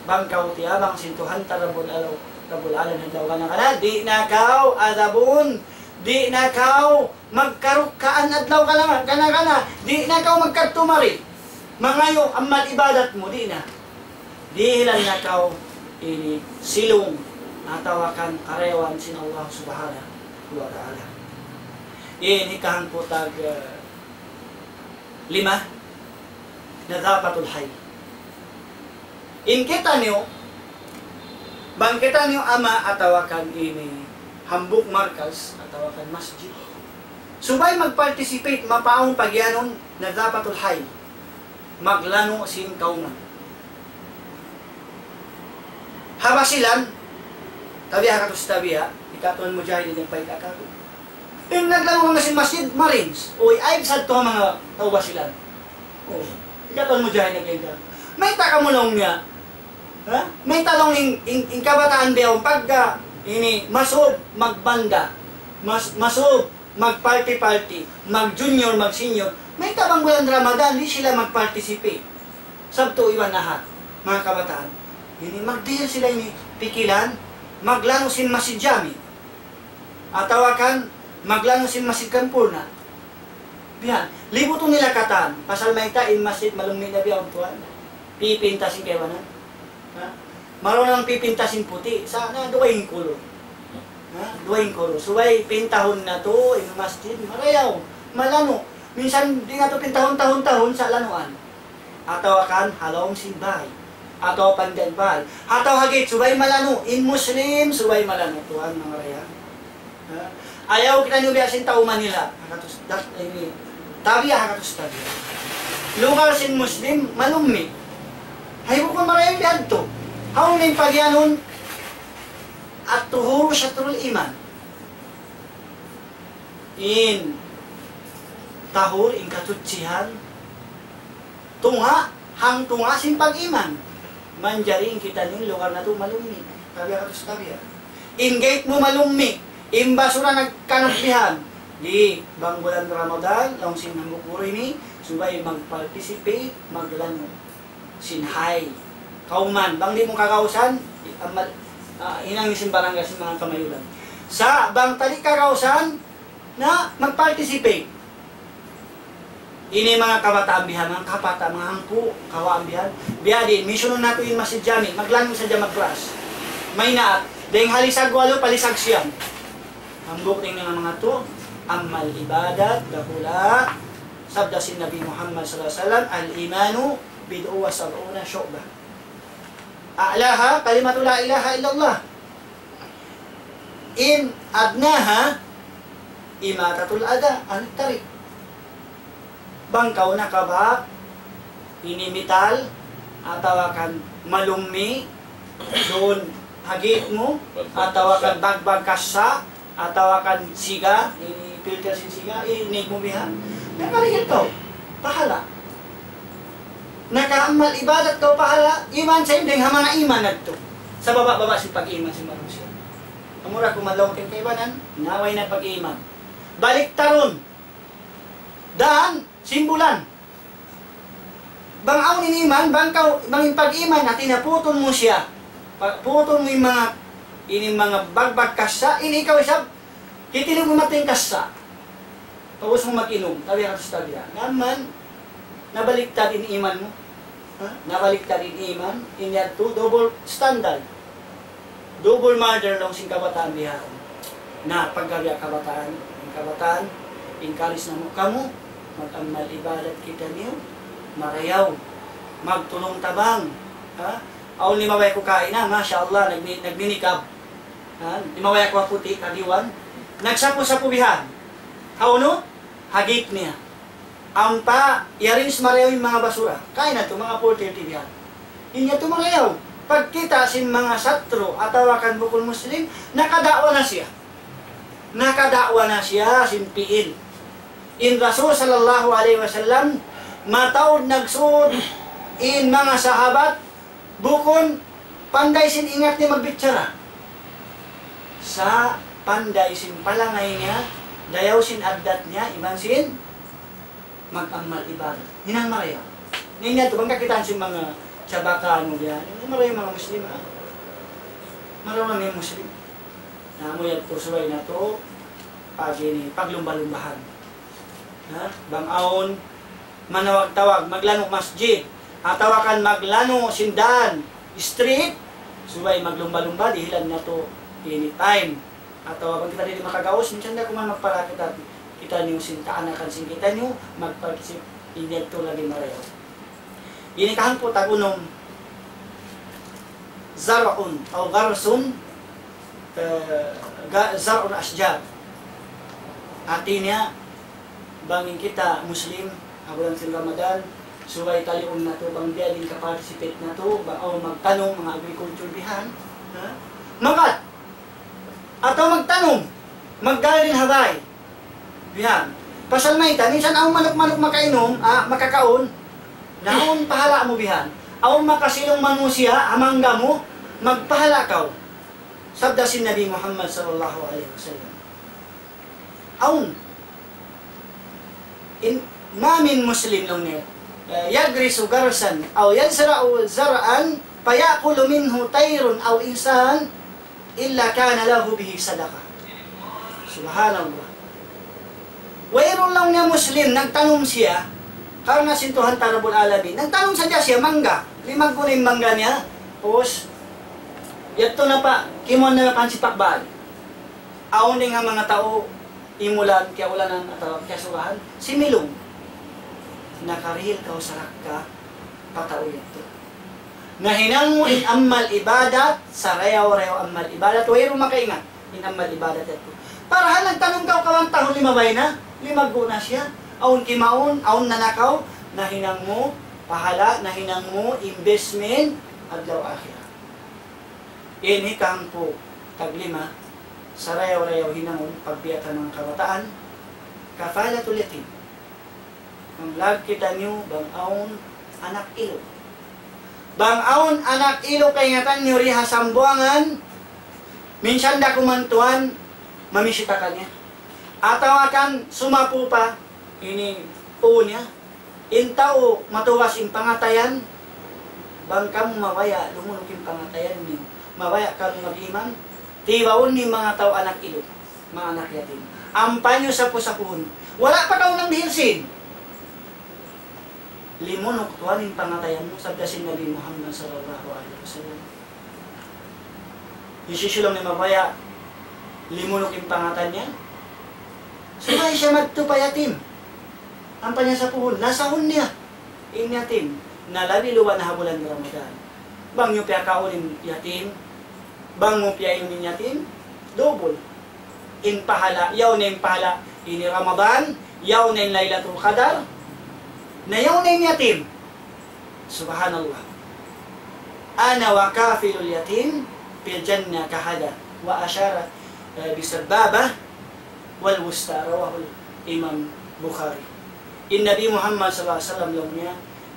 Bang kaw tiyabang sin Tuhan ta Rabbul Ala-, Rabbul Alamin adlaw kana-kana, di' na kaw adabun, di' na kaw magkarukkaan adlaw kana-, kana-kana, di' na kaw magkadtu mari. Mangayu' amal ibadat mu, di' na. Dihilan na kaw ini silung atawa kan karayawan sin Allah Subhanahu wa Ta'ala. Ini kahangpu' tag, eh, lima, nadhafatul hayy. In kitaniyu, bang kitaniyu ama' atawa kan ini hambuuk markaz atawa kan masjid, subay mag-participate, mapaawn pagiyanun nadhafatul hayy. Maglanu' sin kawman. Ha Basilan, tabiya' ha Katus Tabiya', hi Katuan Mujahid in payta' kāku'. In naglanu' na sin masjid, Marines. Uy, aib sadtu ha manga tau Basilan. Oh, hi Katuan Mujahid nagpayta'. Mayta' kamu laung niya? Ha? Mayta' laung in, in, in kabataan bihaun pagka ini masub magbanda, mas-, masub mag-party-party, mag-junior, mag-senior. Mayta' bang bulan Ramadan, di' sila mag-participate? Sabtu iban Ahad, manga kabataan. Ini magdihil sila ini pikilan, maglanu' sin masjid jami. Atawa kan, maglanu' sin masjid kampurna. Bihan, libutun nila katan. Pasal mayta' in masjid malummi' na bihaun tuwan. Pipinta sin kaibanan. Ha? Marayaw na in pipinta sin puti', sa' na dugaing kulur. Ha? Dugaing kulur. Subay pintahun natu' in masjid, marayaw, malanu'. Minsan di' natu' pintahun tahun-tahun, sa' lanuan. Atawa kan ha lawm sin bay. Atawa pandan bay. Atawa ha gate, subay malanu'. In Muslim, subay malanu'. Tuwan, manga dayang. Ha? Ayaw kitaniyu biya' sin tau Manila. Ha Katus, dak-, ini, Tabiya' ha Katus Tabiya'. Lugal sin Muslim, malummi'. Hay bukun marayaw biya' hadtu. Hawnu in pagiyanun, الطهور شطر الإيمان. In tahur, in kasuchihan, tunga', hangtunga' sin pag-iman. Manjari in kitaniyu in lugal natu' malummi'. Tabiya' Katus Tabiya'. In gate mu malummi'. In basura nagkanat bihan. Di', bang bulan Ramadan, laung sin hambuuk guru ini, subay mag-participate, maglanu' sin hay. Kawman, bang di' mu kagausan, amal, ah, hinang sin barangay sin manga kamayulan. Sa' bang ta di' kagausan, na mag-participate. Ini manga kabataan bihan, manga kapata', manga hangpu', kawaan bihan. Biya' diin, misunun natu' in masjid jami, maglanu' sadja mag-class. Maynaat, dayng ha lisag walu pa lisag siyam. Hambuuk dayn ha manga tu, amal ibadat, dakula', sabda sin Nabi Muhammad sallallahu alayhi wasallam, الإيمان بضع وسبعون شعبة. أعلاها كلمة لا إله إلا الله. In adnaha imatatul adha anit tariq. Bang kaw nakabak ini metal, atawa kan malummi, duun ha gate mu, atawa kan bagbag kassa, atawa kan siga, ini filter sin siga, inig mu bihan. Nakarihil kaw, pahala. Nakaamal ibadat kaw, pahala, iban sa in dayng ha manga iman yadtu. Sa baba'-baba' sin pag-iman sin manusiya'. Amura kuman laung kaibanan, way na pag-iman. Baliktarun. Dan, simbulan. Bang awn in iman, bang kaw, bang in pag-iman, hati niya putun mu siya. Pa-, putun mu in manga, ini manga bagbag kassa, ini ikaw isab, kitilug mu mata in kassa. Pag'ubus mu mag-inum, tabi' ka sa tabi'. Gam mayan, nabaliktad in iman mu. Ha? Nabaliktad in iman, in yadtu double standard. Double murder laung sin kabataan bihaun. Na pagga biya' kabataan, in kabataan, encourage namu' kamu, mag-amal ibadat kitaniyu, marayaw, magtulung-tabang, ha? Awn limabay ku kaina, masha Allah, nagni-, nagninikab. Ha? Limabay aku ha puti', kadiwan. Nagsapu-sapu bihan. Hawnu? Ha gate niya. Ampa, i-arrange marayaw in manga basura. Kaina tu, manga four thirty bihan. In yadtu marayaw. Pagkita' sin manga satru', atawa kan bukun Muslim, nakada'wa na siya. Nakada'wa na siya sin pi'il. In Rasul sallallahu alayhi wasallam, mataud nagsud in manga sahabat, bukun panday sin ingat niya magbichara. Sa' panday sin palangay niya, dayaw sin addat niya, iban sin mag-amal ibadat. Hinang marayaw. Na in yadtu, bang kakitaan sin manga chabaka, anu biya', marayaw manga Muslim, ha? Marayaw manga Muslim. Na amu yadtu subay natu', pag ini, paglumba-lumbahan. Ha? Bang awn, manawag-tawag, maglanu' masjid, atawa kan maglanu' sin dan, street, subay maglumba-lumba, dihilan natu' ini time. Atawa bang kita di' makagaus, minsan da kuman magpara kita, kitaniyu sin kaanakan sin kitaniyu, magpag-isip, in yadtu lagi' marayaw. Ini kahangpu' tag-unum, zar'un, aw gharsun, eh, ga-, zar'un ashjar. Hati niya, bang in kita Muslim, ha bulan sin Ramadan, subay taliun natu', bang biya' diin ka-participate natu', bang awn magtanum, manga agriculture bihan, ha? Makat! Atawa magtanum, mag-garden ha bay. Bihan. Pasal mayta', minsan awn manuk-manuk makainum, ah, makakaun. Na awn pahala' mu bihan. Awn makasilung manusiya', ha mangga mu, magpahala' kaw. Sabda sin Nabi Muhammad sallallahu alayhi wasallam. Awn. In, ما من مسلم laung niya, eh, يغرس غرسا أو يزرع زرعا فيأكل منه طير أو إنسان إلا كان له به صدقة. Subhanallah. Wayruun laung niya Muslim, nagtanum siya, karna' sin Tuhan ta Rabbul Alamin. Nagtanum sadja siya mangga. Limaggu' na in mangga niya. Tapos, yadtu na pa, kimuan na pa in sipak bay. Awn dayn ha manga tau, imulan, kiyaulanan, atawa kiyasugahan, similung. Nakarihil kaw sarakka pa tau yadtu. Nahinang mu in amal ibadat, sarayaw-rayaw amal ibadat, wayruun makaingat in amal ibadat yadtu. Parahan nagtanum kaw ka one tahun, limabay na, limaggu' na siya. Awn kimaun, awn nanakaw, nahinang mu pahala', nahinang mu investment, adlaw akhirat. In hikahangpu' taglima, sarayaw-rayaw hinangun, pagbiya' ta manga kabataan, kafalatul yatim. Manglag kitaniyu bang awn anak ilu'. Bang awn anak ilu' kaingatan niyu di ha Sambuwangan, minsan da kuman tuwan, mamisita kaniya. Atawa kan sumapu pa, ini uu niya. In tau matugas in pangatayan, bang kamu mabaya' lumunuk in pangatayan niyu, mabaya' kamu mag-iman, tibaun niyu in manga tau anak ilu', manga anak yatim. Ampa niyu sapu-sapuhun. Wala' pa kaw nang dihil sin. Limunuk tuwan in pangatayan mu, sabda sin Nabi Muhammad sallallahu alayhi wasallam. Hisiyu-siyu laung niya mabaya' limunuk in pangatayan niya, subay siya madtu pa yatim. Ampa niya sapuhun, nasahun niya in yatim, na labi luba na ha bulan Ramadan. Bang niyu piyakaun in yatim, bang mu piyainum in yatim, double in pahala', yaun na in pahala' ini Ramadan, yaun na in Laylatul Qadar, Na yaun na in yatim. Subhanallah. أنا وكافل اليتيم في الجنة كهذا. وأشار, eh, بالسبابة والوسطى. رواه الإمام البخاري. In Nabi Muhammad sallallahu alayhi wasallam laung niya,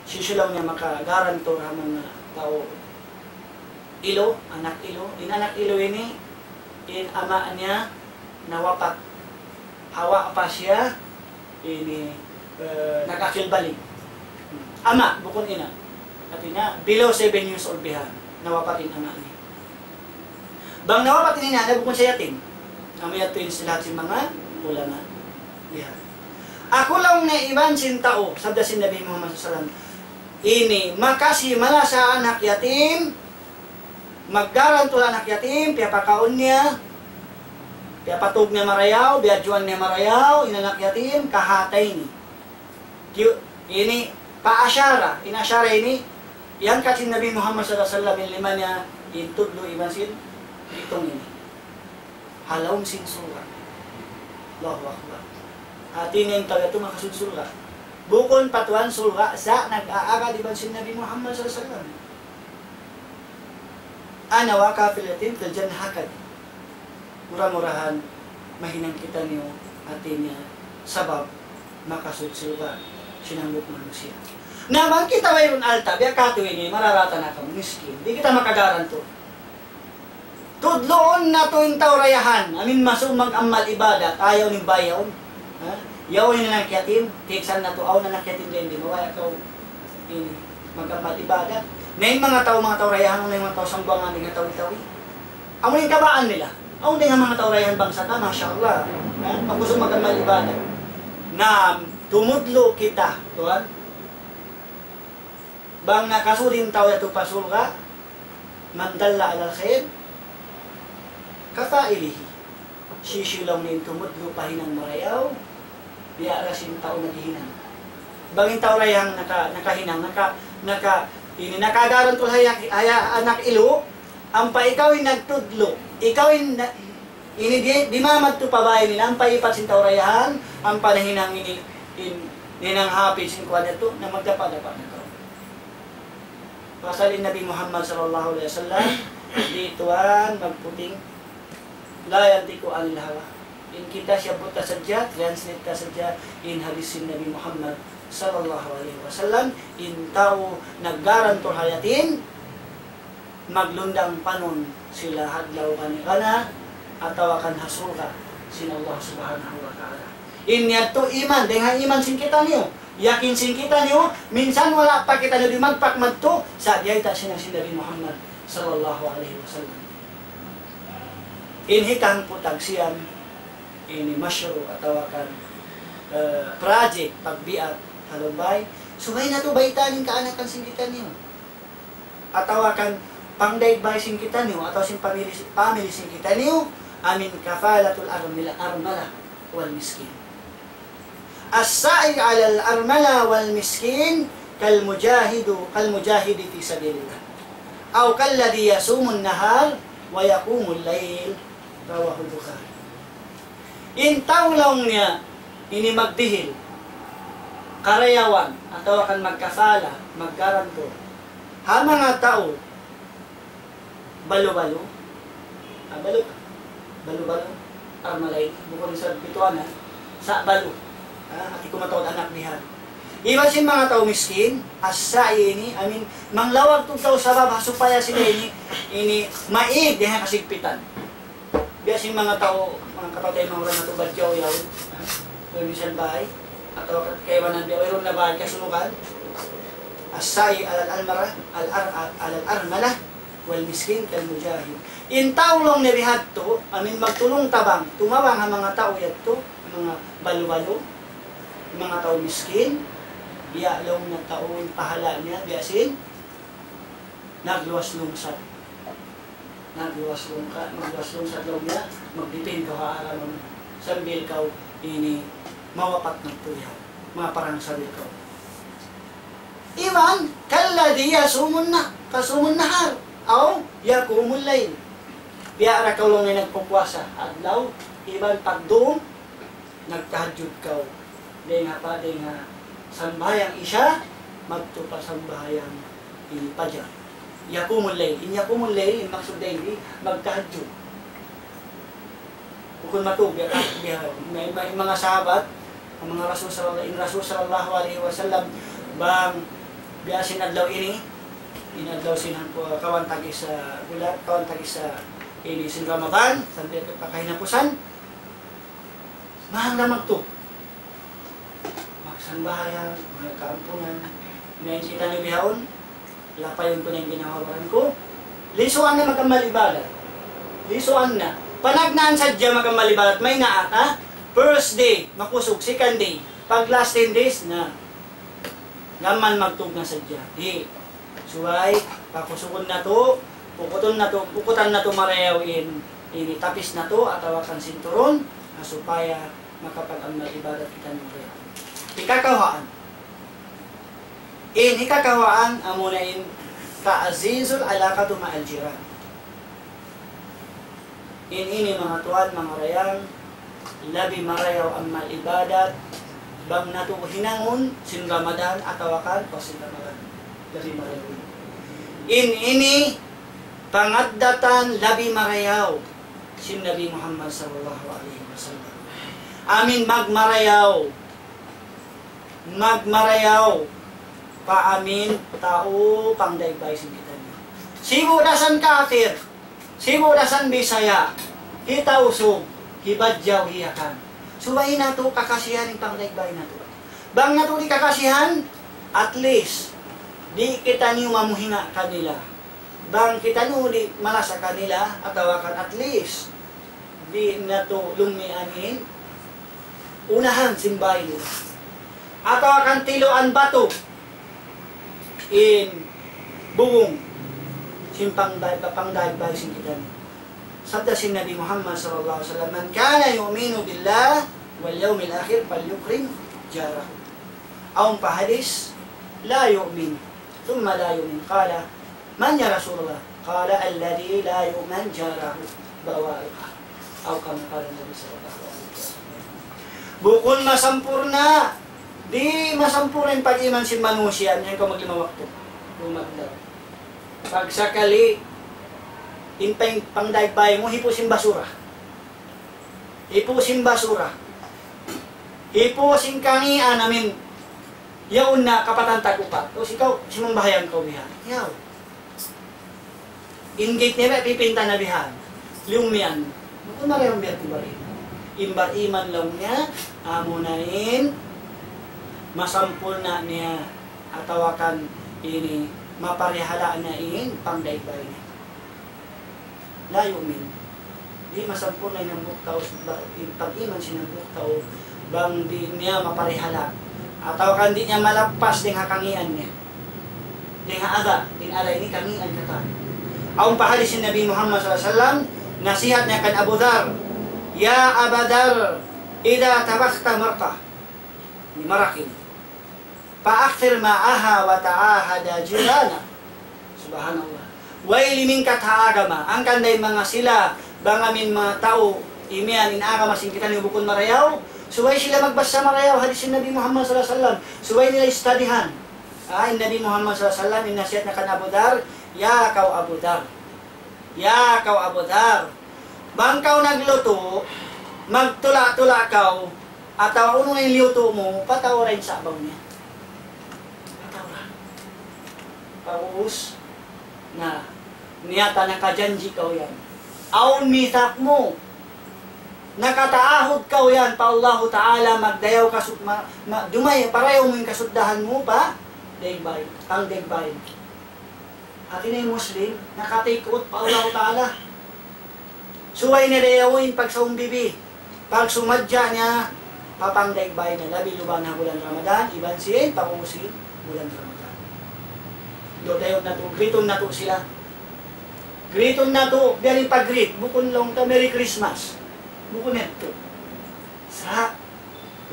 hisiyu laung niya makagarantor ha manga tau ilu, anak ilu. In anak ilu ini, in ama' niya nawapat. Hawa pa siya, ini, eh, nag-akil balig. Ama', bukun ina'. Hāti niya, below seven years old bihan, nawapat in ama' niya. Bang nawapat in ina' niya, bukun siya yatim. Amu yadtu in istilahat sin manga ulama. Bihan. Aku laung niya iban sin tau, sabda sin Nabi Muhammad sallallahu alayhi wasallam, ini, makasi malasa anak yatim, maggarantor ha anak yatim, piyapakaun niya, piyapatug niya marayaw, biyadjuan niya marayaw, in anak yatim, kahāti ini. Kiyu-, ini, pa ashara, in ashara ini, iyangkat sin Nabi Muhammad sallallahu alayhi wasallam in lima niya, in tudlu iban sin pitung ini. Ha lawm sin surga'. Allahu Akbar. Hāti niya in tau yadtu makasud surga'. Bukun pa tuwan surga', sa' nag-aagad iban sin Nabi Muhammad sallallahu alayhi wasallam. أنا وكافل اليتيم في الجنة هكذا. Mura-murahan mahinang kitaniyu, hāti niya, sabab makasud surga' sin hambuuk manusiya'. Na bang kita wayruun alta', biya' katu' ini, mararata na kamu, miskin. Di' kita makagarantor. Tudluun natu' in tau dayahan, amin masum mag-amal ibadat, ayaw niyu bayaun. Ha? Yaun in anak yatim, tiksan natu', awn anak yatim dayn di, mabaya' kaw ini, mag-amal ibadat. Na in manga tau, manga tau dayahan, na in manga tau Sambuwangan, di' na tawi-tawi. Amu in kabaan nila. Awn dayn ha manga tau dayahan bangsa ta, masha Allah. Ha? Pagkusug mag-amal ibadat. Na, tumudlu kita, tuwan. Bang nakasud in tau yadtu pa surga', من دل على الخير كفاعله. Hisiyu laung niya in tumudlu pa hinang marayaw, biya' da sin tau naghihinang. Bang in tau dayahan naka-, nakahinang, naka-, naka-, ini, nakagarantor ha ya-, ha ya-, anak ilu', ampa ikaw in nagtudlu', ikaw in na-, ini di-, di' mamadtu pa bāy nila, ampa ipat sin tau dayahan, ampa nahinang ini, in, nahinang hapid sin kuwan yadtu, na magdapa-dapa na kaw. Pasal in Nabi Muhammad sallallahu alayhi wasallam, di' tuwan magputing, لا ينطق عن الهوى. In kita siyabbut ta sadja, translate ta sadja, in hadis sin Nabi Muhammad sallallahu alayhi wasallam, in tau naggarantor ha yatim, maglundang panun sila ha adlaw kani-kana, atawa kan ha surga' sin Allah Subhanahu wa Ta'ala. In yadtu iman, dayn ha iman sin kitaniyu. Yakin sin kitaniyu, minsan wala' pa kitaniyu dimagpak madtu, sa' biyayta' sin, sin Nabi Muhammad sallallahu alayhi wasallam. In hikahangpu' tag siyam, ini mashru' atawa kan, eh, project pagbiat ha lawm bay. Subay natu' baytaan in kaanakan sin kitaniyu. Atawa kan pangdaig bay sin kitaniyu, atawa sin pamili, pamili sin kitaniyu, amin kafalatul armila-, armala wal miskin. السعي على الأرملة والمسكين كالمجاهد، كالمجاهد في سبيل الله. أو كالذي يصوم النهار ويقوم الليل. رواه البخاري. In tau laung niya ini magdihil, karayawan, atawa kan magkafala, maggarantor. Ha manga tau, balu-balu. Ah, balu. Balu-balu. Armalay. Bukun sa' pituanan. Sa' balu. Ah, hati ku mataud anak bihan. Iban sin manga tau miskin, as-sa'i ini, I mean, manglawag tuud tau sabab ha supaya sila ini, ini, maig dayn ha kasigpitan. Biya' sin manga tau, manga kapatay, manga urang natu' badjaw yaun, ha? Kaibanan biya' wayruun na bāy kasunugan. السعي على الأرملة، الأر-، على الأرملة والمسكين كالمجاهد. In tau laung niya bihadtu, amin magtulung-tabang, tumabang ha manga tau yadtu, manga balu-balu, manga tau miskin, biya' laung niya tau in pahala' niya, biya' sin nagluwas lungsad. Nagluwas lungsad, nagluwas lungsad laung niya, magdipin kaw ha alam sambil kaw ini mawapat nagtuyaw, maparang sabil kaw. Iban, كالذي يصوم الن-، يصوم النهار أو يقوم الليل. Biya' da kaw laung niya nagpupuasa adlaw, iban pagdum, nagtahajjud kaw. Dayn ha pa, dayn ha Sambahayang Isya, madtu pa sambahayang ini Pajar. Yaqumul layl. In yaqumul layl, in maksud dayn di, magtahajjud. Bukun matug, biya' ka, biya', may, may manga sahabat, in manga Rasul sallallahu, in Rasul sallallahu alayhi wasallam, bang biya' sin adlaw ini, in adlaw sin hangpu-, kawan tag-isa bulan, kawan tag-isa ini sin Ramadan, sampay pa kahinapusan, mahang na magtug. Magsambahayang, magkaampunan. Na in kitaniyu bihaun, lapayun ku na in ginhawa-baran ku. Lisuan na mag-amal ibadat. Lisuan na. Panagnaan sadja mag-amal ibadat. Maynaat, ha? First day, makusug. Second day. Pag last ten days, na. Gam mayan magtug na sadja. Di'. Subay, pakusugun natu', pukutun natu', pukutan natu' marayaw in, ini tapis natu', atawa kan sinturun, na supaya makapag-amal ibadat kitaniyu marayaw. Hikakawhaan. In hikakawhaan, amuna in ta'zizul alaqatu ma'al jiran. In ini manga tuwan, manga dayang, labi marayaw amal ibadat, bang natu' hinangun sin Ramadan atawa kan pa sin Ramadan. Labi marayaw. In ini pangaddatan labi marayaw sin Nabi Muhammad sallallahu alayhi wasallam. Amin magmarayaw, magmarayaw pa amin tau pangdaig-bayi' sin kitaniyu. Sibu' da isab kafir, sibu' da isab Bisaya, hi Tausug, hi Badjaw, hi Yakan. Subay natu' kakasihan in pangdaig-bayi' natu'. Bang natu' di' kakasihan, at least, di' kitaniyu mamuhinga kanila. Bang kitaniyu di' malasa kanila, atawa kan at least, di' natu' lummian in unahan sin bāy nila. Atawa kan tiluan batu in bubung sin pangdaig-, pangdaig-bayi' sin kitaniyu. Sabda sin Nabi Muhammad sallallahu alayhi wasallam, من كان يؤمن بالله واليوم الآخر فليكرم جاره. Awn pa hadis, لا يؤمن ثم لا يؤمن. قال، من يا رسول الله؟ قال، الذي لا يؤمن جاره بوائقه. أو كما قال النبي صلى الله عليه وسلم. Bukun masampurna', di' masampurna' in pag-iman sin manusiya', yan kaw maglima waktu. Lumagdaw. Pagsakali, in pang-, pangdaig-bayi' mu, hipu' sin basura. Hipu' sin basura. Hipu' sin kangīan amin. Yaun na kapatan tag-upat. O, ikaw, simambahayang kaw bihan. Yaun. In gate niya, pipinta na bihan. Liyummian. Bukun marayaw biya' tu bari. In bariman laung niya, amuna in, masampurna' niya, atawa kan ini, maparihala' niya in pangdaig-bayi' niya. لا يؤمن. Di' masampurna' in hambuuk tau, ba-, in pag-iman sin hambuuk tau, bang di' niya maparihala'. Atawa kan di' niya malappas dayn ha kangīan niya. Dayn ha adha, in adha ini kangīan katan. Awn pa hadis sin Nabi Muhammad sallallahu alayhi wasallam, nasihat niya kan Abu Dhar, يا أبا ذر، إذا طبخت مرقة, ini marakin. فأكثر ماءها وتعاهد جيرانها. Subhanallah. Way limingkat ha agama, hangkan da in manga sila, bang amin manga tau, imiyan in agama sin kitaniyu bukun marayaw, subay sila magbasa marayaw, hadis sin Nabi Muhammad sallallahu alayhi wasallam, subay nila istadihan. Ah, in Nabi Muhammad sallallahu alayhi wasallam, in nasihat niya kan Abu Dhar, ya kaw Abu Dhar, ya kaw Abu Dhar, bang kaw naglutu', magtula'-tula' kaw, atawa unu na in liyutu' mu, pataura in sabaw niya. Pataura. Pag'ubus, na, niyata nakajanji' kaw yan. Awn mithaq mu. Nakataahud kaw yan pa Allahu Ta'ala, magdayaw kasu-, ma-, ma-, dumay, parayaw mu in kasuddahan mu pa daig-bayi', pangdaig-bayi'. Hati niya in Muslim, naka-take oath pa Allahu Ta'ala. Subay niya dayawun in pagsawm bibi. Pagsumadja niya, pa pangdaig-bayi' niya, labi luba na bulan Ramadan, iban sin pag'ubus sin bulan Ramadan. Dayawun natu', greetun natu' sila. Greetun natu', biya' diin in pag-greet, bukun laung ta, "Merry Christmas." Bukun yadtu. Sa',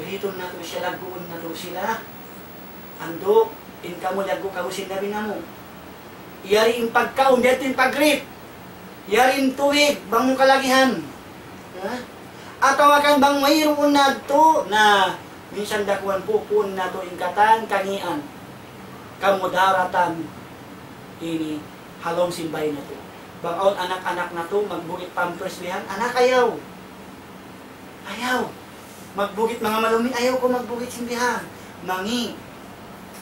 greetun natu' sila, lagguun natu' sila. Andu', in kamu liyaggu' kamu sin Nabi namu'. Yari in pagkaun, yari in pag-greet. Yari in tubig, bang mu kalagihan. Ha? Atawa kan bang wayruun na yadtu, na Minsan dakuhan pupuun natu' in katan kangīan, kamudaratan ini ha lawm sin bāy natu'. Bang awn anak-anak natu' magbugit pampers bihan, anak ayaw. Ayaw. Magbugit manga malum in, ayaw kaw magbugit sin bihan. Mangī'.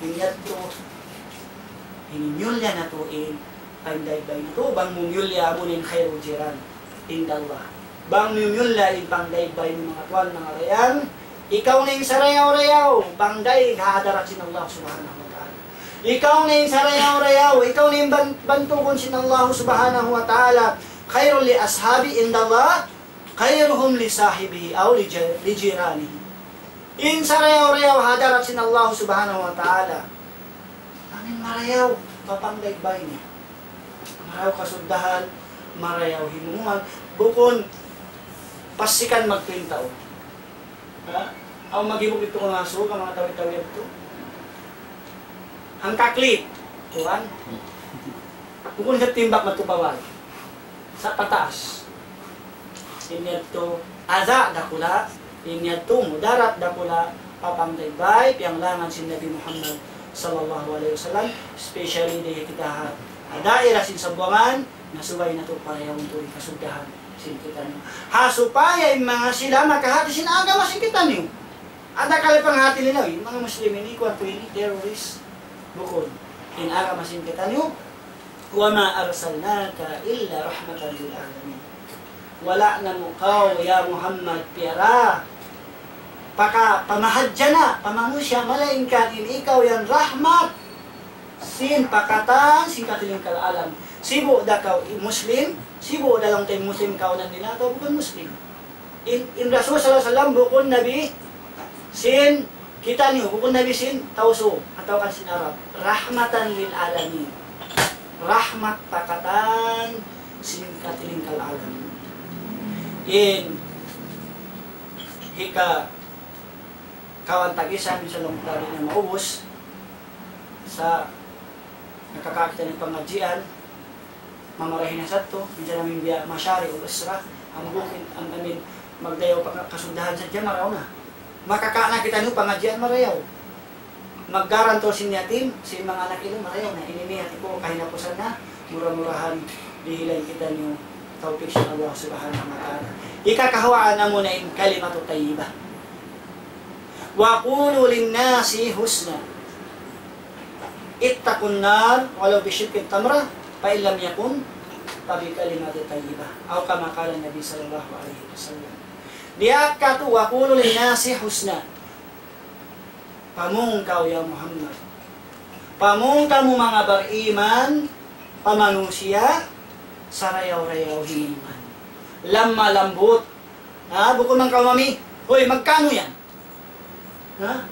In yadtu, ini miyulliya natu' in pangdaig bāy natu', bang mu miyulliya amu in khairul jiran indallah. Bang mu miyulliya in pangdaig bāy mu manga tuwan, manga dayang, ikaw na in sarayaw-rayaw pangdaig ha hadarat sin Allah Subhanahu wa Ta'ala. Ikaw na in sarayaw-rayaw, ikaw na in ban-, bantugun sin Allah Subhanahu wa Ta'ala. خير لأصحابي عند الله خيرهم لصاحبه أو لج-، لجيرانه. In sarayaw-rayaw ha hadarat sin Allah Subhanahu wa Ta'ala, amu in marayaw pa pangdaig bāy niya. Marayaw kasuddahan, marayaw himumungan, bukun pasikan magtintau. Ha? Awn maghibuk didtu kang asu, kang manga tawi-tawi yadtu. Hangkaklit. Kuwan. Bukun sa timbak madtu pa bāy. Sa' pataas. In yadtu adha dakula', in yadtu mudarat dakula', pa pangdaig bāy, piyanglangan sin Nabi Muhammad sallallahu alayhi wasallam, especially di kita ha, ha daira sin Sambuwangan, na subay natu' parayawun tuud in kasuddahan sin kitaniyu. Ha supaya in manga sila makahati sin agama sin kitaniyu. Adakala panghati nila, "Uy, manga Muslim ini, kuwan tuud ini, terrorist." Bukun. In agama sin kitaniyu, وما أرسلناك إلا رحمة للعالمين. Wala' namu' kaw, ya Muhammad, piyara paka-, pamahadjana' pa manusiya', malaingkan in ikaw yan rahmat sin pa katan sin katilingkal alam. Sibu' da kaw i-, Muslim, sibu' da laung ta in Muslim kawnan nila, atawa bukun Muslim. In, in Rasul sallallahu alayhi wasallam bukun Nabi sin kitaniyu, bukun Nabi sin Tau Sug, atawa kan sin Arab. رحمة للعالمين. Rahmat pa katan sin katilingkal alam. In hika kawan tagisan, minsan laung ta di' na maubus, sa' nakakakita' in pangadjian, mamarahi na sadtu, minsan amin biya' mashari' ul usra, hambuuk in, am-, amin magdayaw pa kasuddahan sadja marayaw na. Makaka' na kitaniyu pangadjian marayaw. Maggaranto sin yatim, sin manga anak inu marayaw na. Ini in hati ku kahinapusan na, mura-murahan dihilan kitaniyu tawpik sin Allah Subhanahu wa Ta'ala. Ikakahuwaan namu' na in kalimatu tayyibah. وقولوا للناس حسنا. اتقوا النار ولو بشق تمرة، فإن لم يكن فبكلمة طيبة. أو كما قال النبي صلى الله عليه وسلم. Diyaak katu', وقولوا للناس حسنا. Pamung kaw, ya Muhammad. Pamung kamu manga bariman, pa manusiya', sarayaw-rayaw himumungan. Lamma lambut. Ha, bukun man kaw mami, "Hoy, magkano yan?" Ha?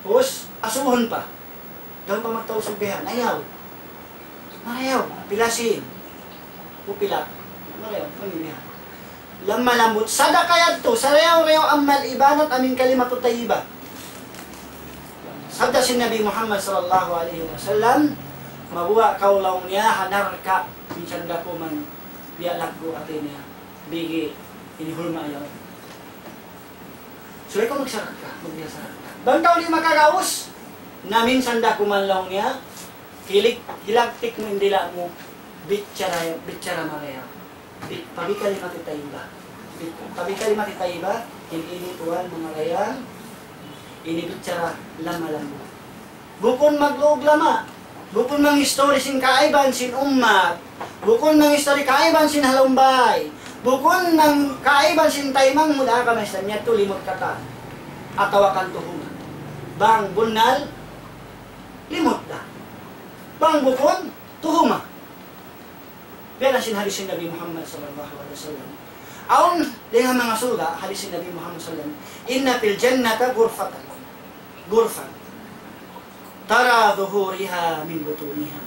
Us, asubuhun pa. Daun pa magtausug bihan, ayaw. Marayaw, pila sin. Upila. Marayaw, pamilihan. Lamma lambut, sadaka yadtu, sarayaw-rayaw amal ibadat amin kalimatu tayyibah. Sabda sin Nabi Muhammad sallallahu alayhi wasallam, mabuga' kaw laung niya ha narka', minsan da kuman biya' laggu' hati niya, bigi' ini hulma yaun. Subay kaw magsarakka, magsarakka. Bang kaw di' makagaus, na minsan da kuman laung niya, hilig, hilagtik mu in dila' mu, bichara, bichara marayaw. Bi-, pabikalimati tayyiba. Bi-, pabikalimati tayyiba, in ini tuwan manga dayang, ini bichara lamma-lamma. Bukun magluug lama. Bukun mangistori sin kaaiban sin ummat. Bukun mangistori kaaiban sin halumbay. Bukun mang kaaiban sin taymanghud ha agama Islam, yadtu limut katan. Atawa kan tuhuma. Bang bunnal, limut da. Bang bukun, tuhuma. Biya' na sin hadis sin Nabi Muhammad sallallahu alayhi wasallam. Awn dayn ha manga surga', hadis sin Nabi Muhammad sallallahu alayhi wasallam, إن في الجنة غرفة، غرفة ترى ظهورها من بطونها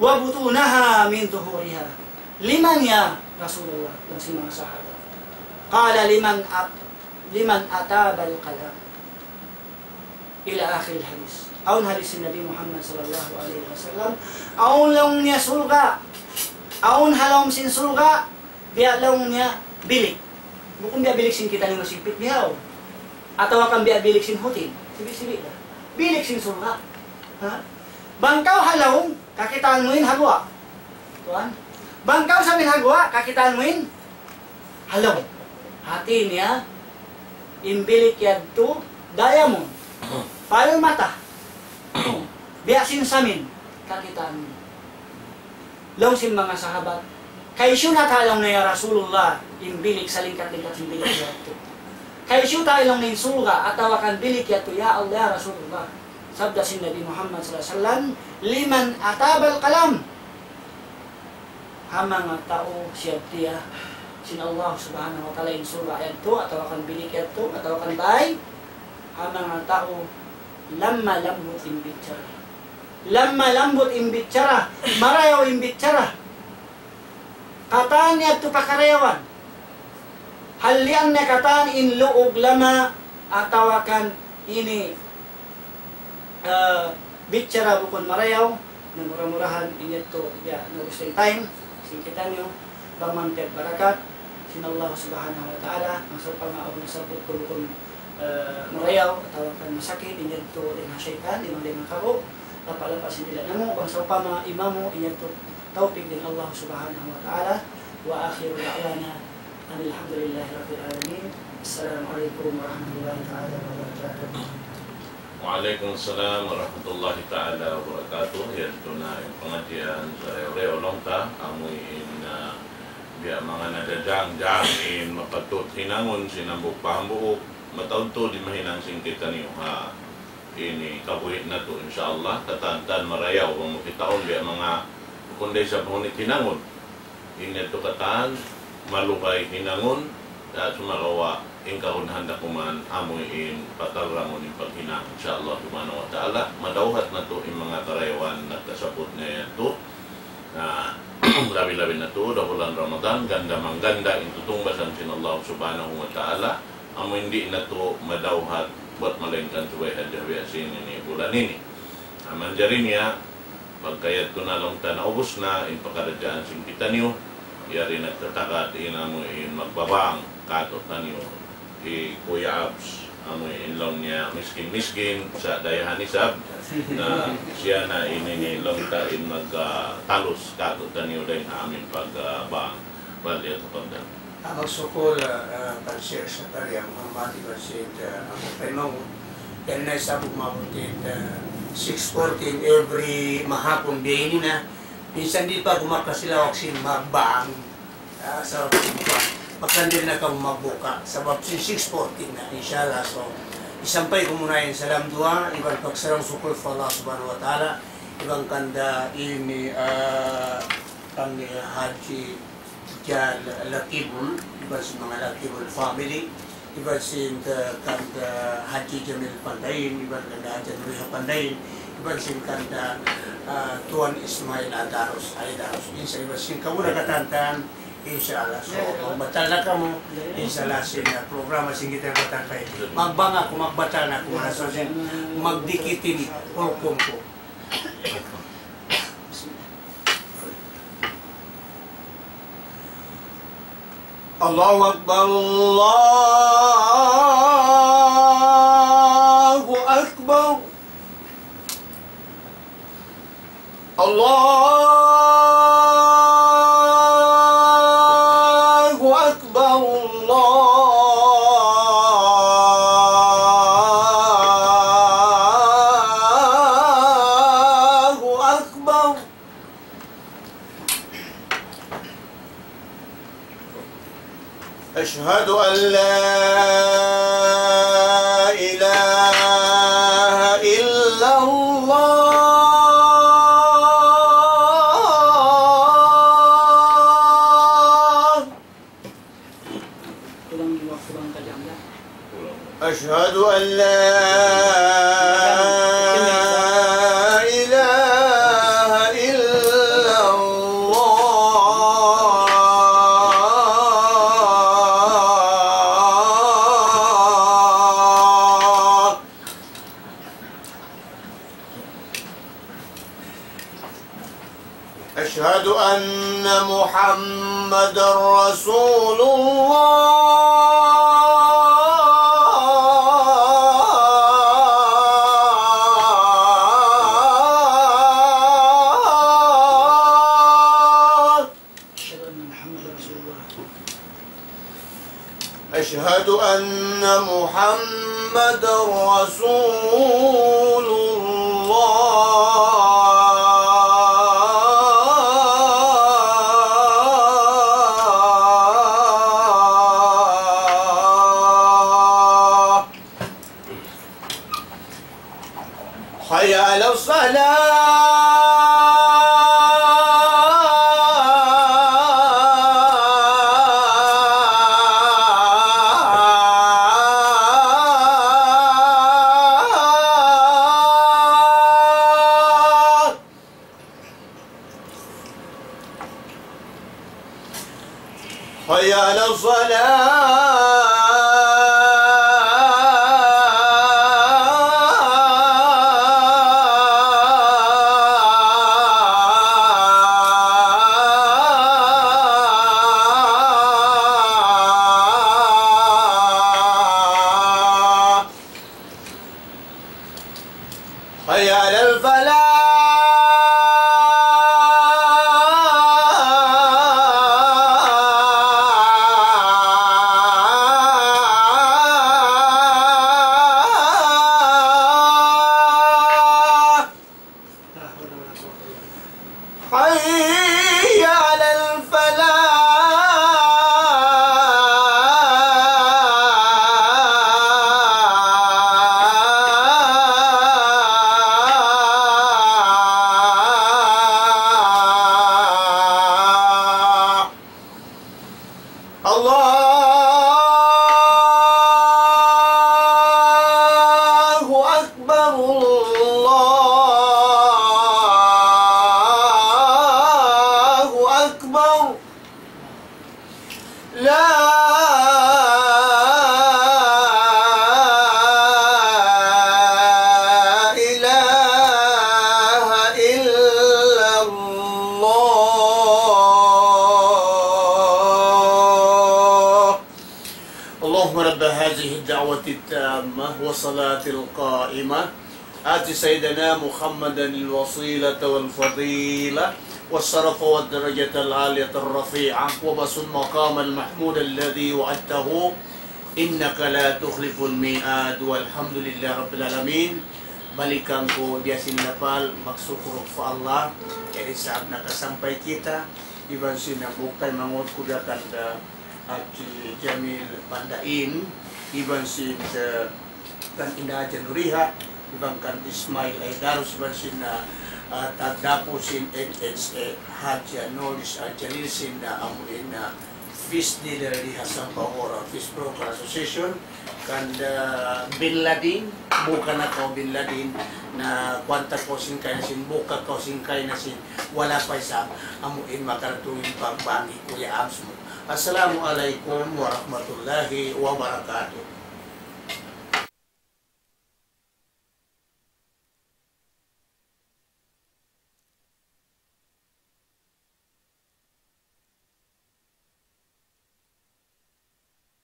وبطونها من ظهورها. لمن يا رسول الله؟ Laung sin manga sahaba. قال: لمن أط-، لمن أطاب الكلام. Ila akhiril hadis. Awn hadis sin Nabi Muhammad sallallahu alayhi wasallam, awn laung niya surga', awn ha lawm sin surga', biya' laung niya bilik. Bukun biya' bilik sin kitaniyu masigpit bihaun. Atawa kan biya' bilik sin hotel. Sibi'-sibi' da. Bilik sin surga'. Ha? Bang kaw ha lawm, kakitaan mu in ha guwa'. Tuwan. Bang kaw sa amin ha guwa', kakitaan mu in ha lawm. Hati niya, in bilik yadtu, diamond. Palmata. Biya' sin samin, kakitaan mu. Laung sin manga sahabat, "Kaysu na ta," laung niya, "ya Rasulullah, in bilik salingkat-lingkat sin bilik yadtu? Kaysu ta," laung niya, "in surga' atawa kan bilik yadtu, ya Allah, ya Rasulullah?" Sabda sin Nabi Muhammad sallallahu alayhi wasallam, "Liman atabal kalam." Ha manga tau siyabtiya sin Allah Subhanahu wa Ta'ala in surga' yadtu, atawa kan bilik yadtu, atawa kan bay, ha manga tau lamma lambut in bichara. Lamma lambut in bichara, marayaw in bichara. Katan yadtu pakarayawan. Halian na katan in luug lama atawa kan ini, ah, bichara bukun marayaw, na mura-murahan in yadtu, ya, naubus in time sin kitaniyu, bang man piyag barakat sin Allah Subhanahu wa Ta'ala, bang sawpama awn nasabbut ku bukun, ah, marayaw, atawa kan masakit, in yadtu, in ha saytan, in mali makabu, lapa-lapa sin dila' namu', bang sawpama imamu, in yadtu, tawpik dayn Allah Subhanahu wa Ta'ala, wa akhiru da'wana, anil hamdulillahi rabbil alamin. Assalamu alaykum warahmatullahi ta'ala wabarakatuh. Wa alaykum salam warahmatullahi ta'ala wabarakatuh. Yadtu na in pangadjian sarayaw-rayaw laung ta, amu in, ah, biya' manga nadajangjang in mapatut hinangun sin hambuuk pa hambuuk, mataud tuud in mahinang sin kitaniyu ha ini kabuhi' natu', insya Allah, katan-katan marayaw, bang mu kitaun biya' manga, bukun da isab hunit hinangun. In yadtu katan, malugay hinangun, da sumagawa', in kagunahan da kuman, amu in patarrangun in paghinang, insya Allah, subhanahu wa ta'ala, madawhat natu' in manga karayawan nagtasabbut niya yadtu. Na, labi-labi natu', da bulan Ramadan, ganda-mangganda in tutungbasan sin Allah subhanahu wa ta'ala, amu in di' natu' madawhat buwat malaingkan subay hadja biya' sin ini bulan ini. Na, manjari niya, pagka yadtu na laung ta naubus na in pakaradjaan sin kitaniyu, yari nagtatagad in amu in magbabang katu'taniyu, hi Kuya Abs, amu in laung niya miskin-miskin, sa' dayahan isab, na siya na in ini laung ta in mag, ah, talus katu'taniyu dayn ha amu in pag, ah, bang. Bal, yadtu kanda. Amu sukul, ah, ah, kan Sheikh Zakaria Muhammad, iban sin, ah, Abu Paimangun. Yan na isab umabut in, ah, six forty in every mahapun biya' ini na. Minsan di' pa kumakasi lawak sin magbang. Ah, sabab sin kuwan, makandir na kamu magbuka. Sabab sin six forty na, inshallah. So, isampay ku muna in salam duwaa, iban pagsarang-sukul pa Allah Subhanahu wa Ta'ala, iban kanda ini, ah, kanda Haji Jan Lakibul, iban sin manga Lakibul family, iban sin ka-, kanda Haji Jamil Pandain, iban kanda Haji Nuriha Pandain, iban sin kanda, ah, Tuan Ismail Adarus, Aidarus. Insya, iban sin kamu na katantan, insya Allah. So, magbatal na kamu, insya Allah, sin, ah, programa sin kita batang kay. Magbang aku, magbatal na aku, manasaw sin, magdikit ini, hukum ku. الله أكبر، الله أكبر، الله أكبر، الله أكبر. أشهد أن لا إله إلا الله. أشهد أن لا إله إلا الله. أشهد أن محمدا رسول الله. أشهد أن محمدا رسول الله. حي على الصلاة. حي على الصلاة. حي على الفلاح. حي على الفلاح. الله أكبر، الله أكبر. لا إله إلا الله. اللهم رب هذه الدعوة التامة والصلاة القائمة، آت سيدنا محمدا الوسيلة والفضيلة والشرف والدرجة العالية الرفيعة وابعثه المقام المحمود الذي وعدته إنك لا تخلف الميعاد. والحمد لله رب العالمين. Balikan ku biya' sin lapal, magsukul pa Allah. Jadi, sabab nakasampay kita, iban sin nagbukay mangut ku biya' kan da Haji Jamil Pandain, iban sin, eh, kan Inda Januriha, iban kan Ismail Aidarus, iban sin, ah, ah, tagdapu sin N H A, Haji Anulis Al-Jalil sin, ah, amu in, ah, fish dealer di ha Sampaguran, Fish Broker Association, kan, ah, Bin Laden, buka na kaw Bin Laden, na kuwan ta kaw sin kaina sin, buka kaw sin kaina sin, wala' pa isab, amu in makarutung in pagbangi Kuya Abs mu. Assalamu alaykum warahmatullahi wabarakatuh.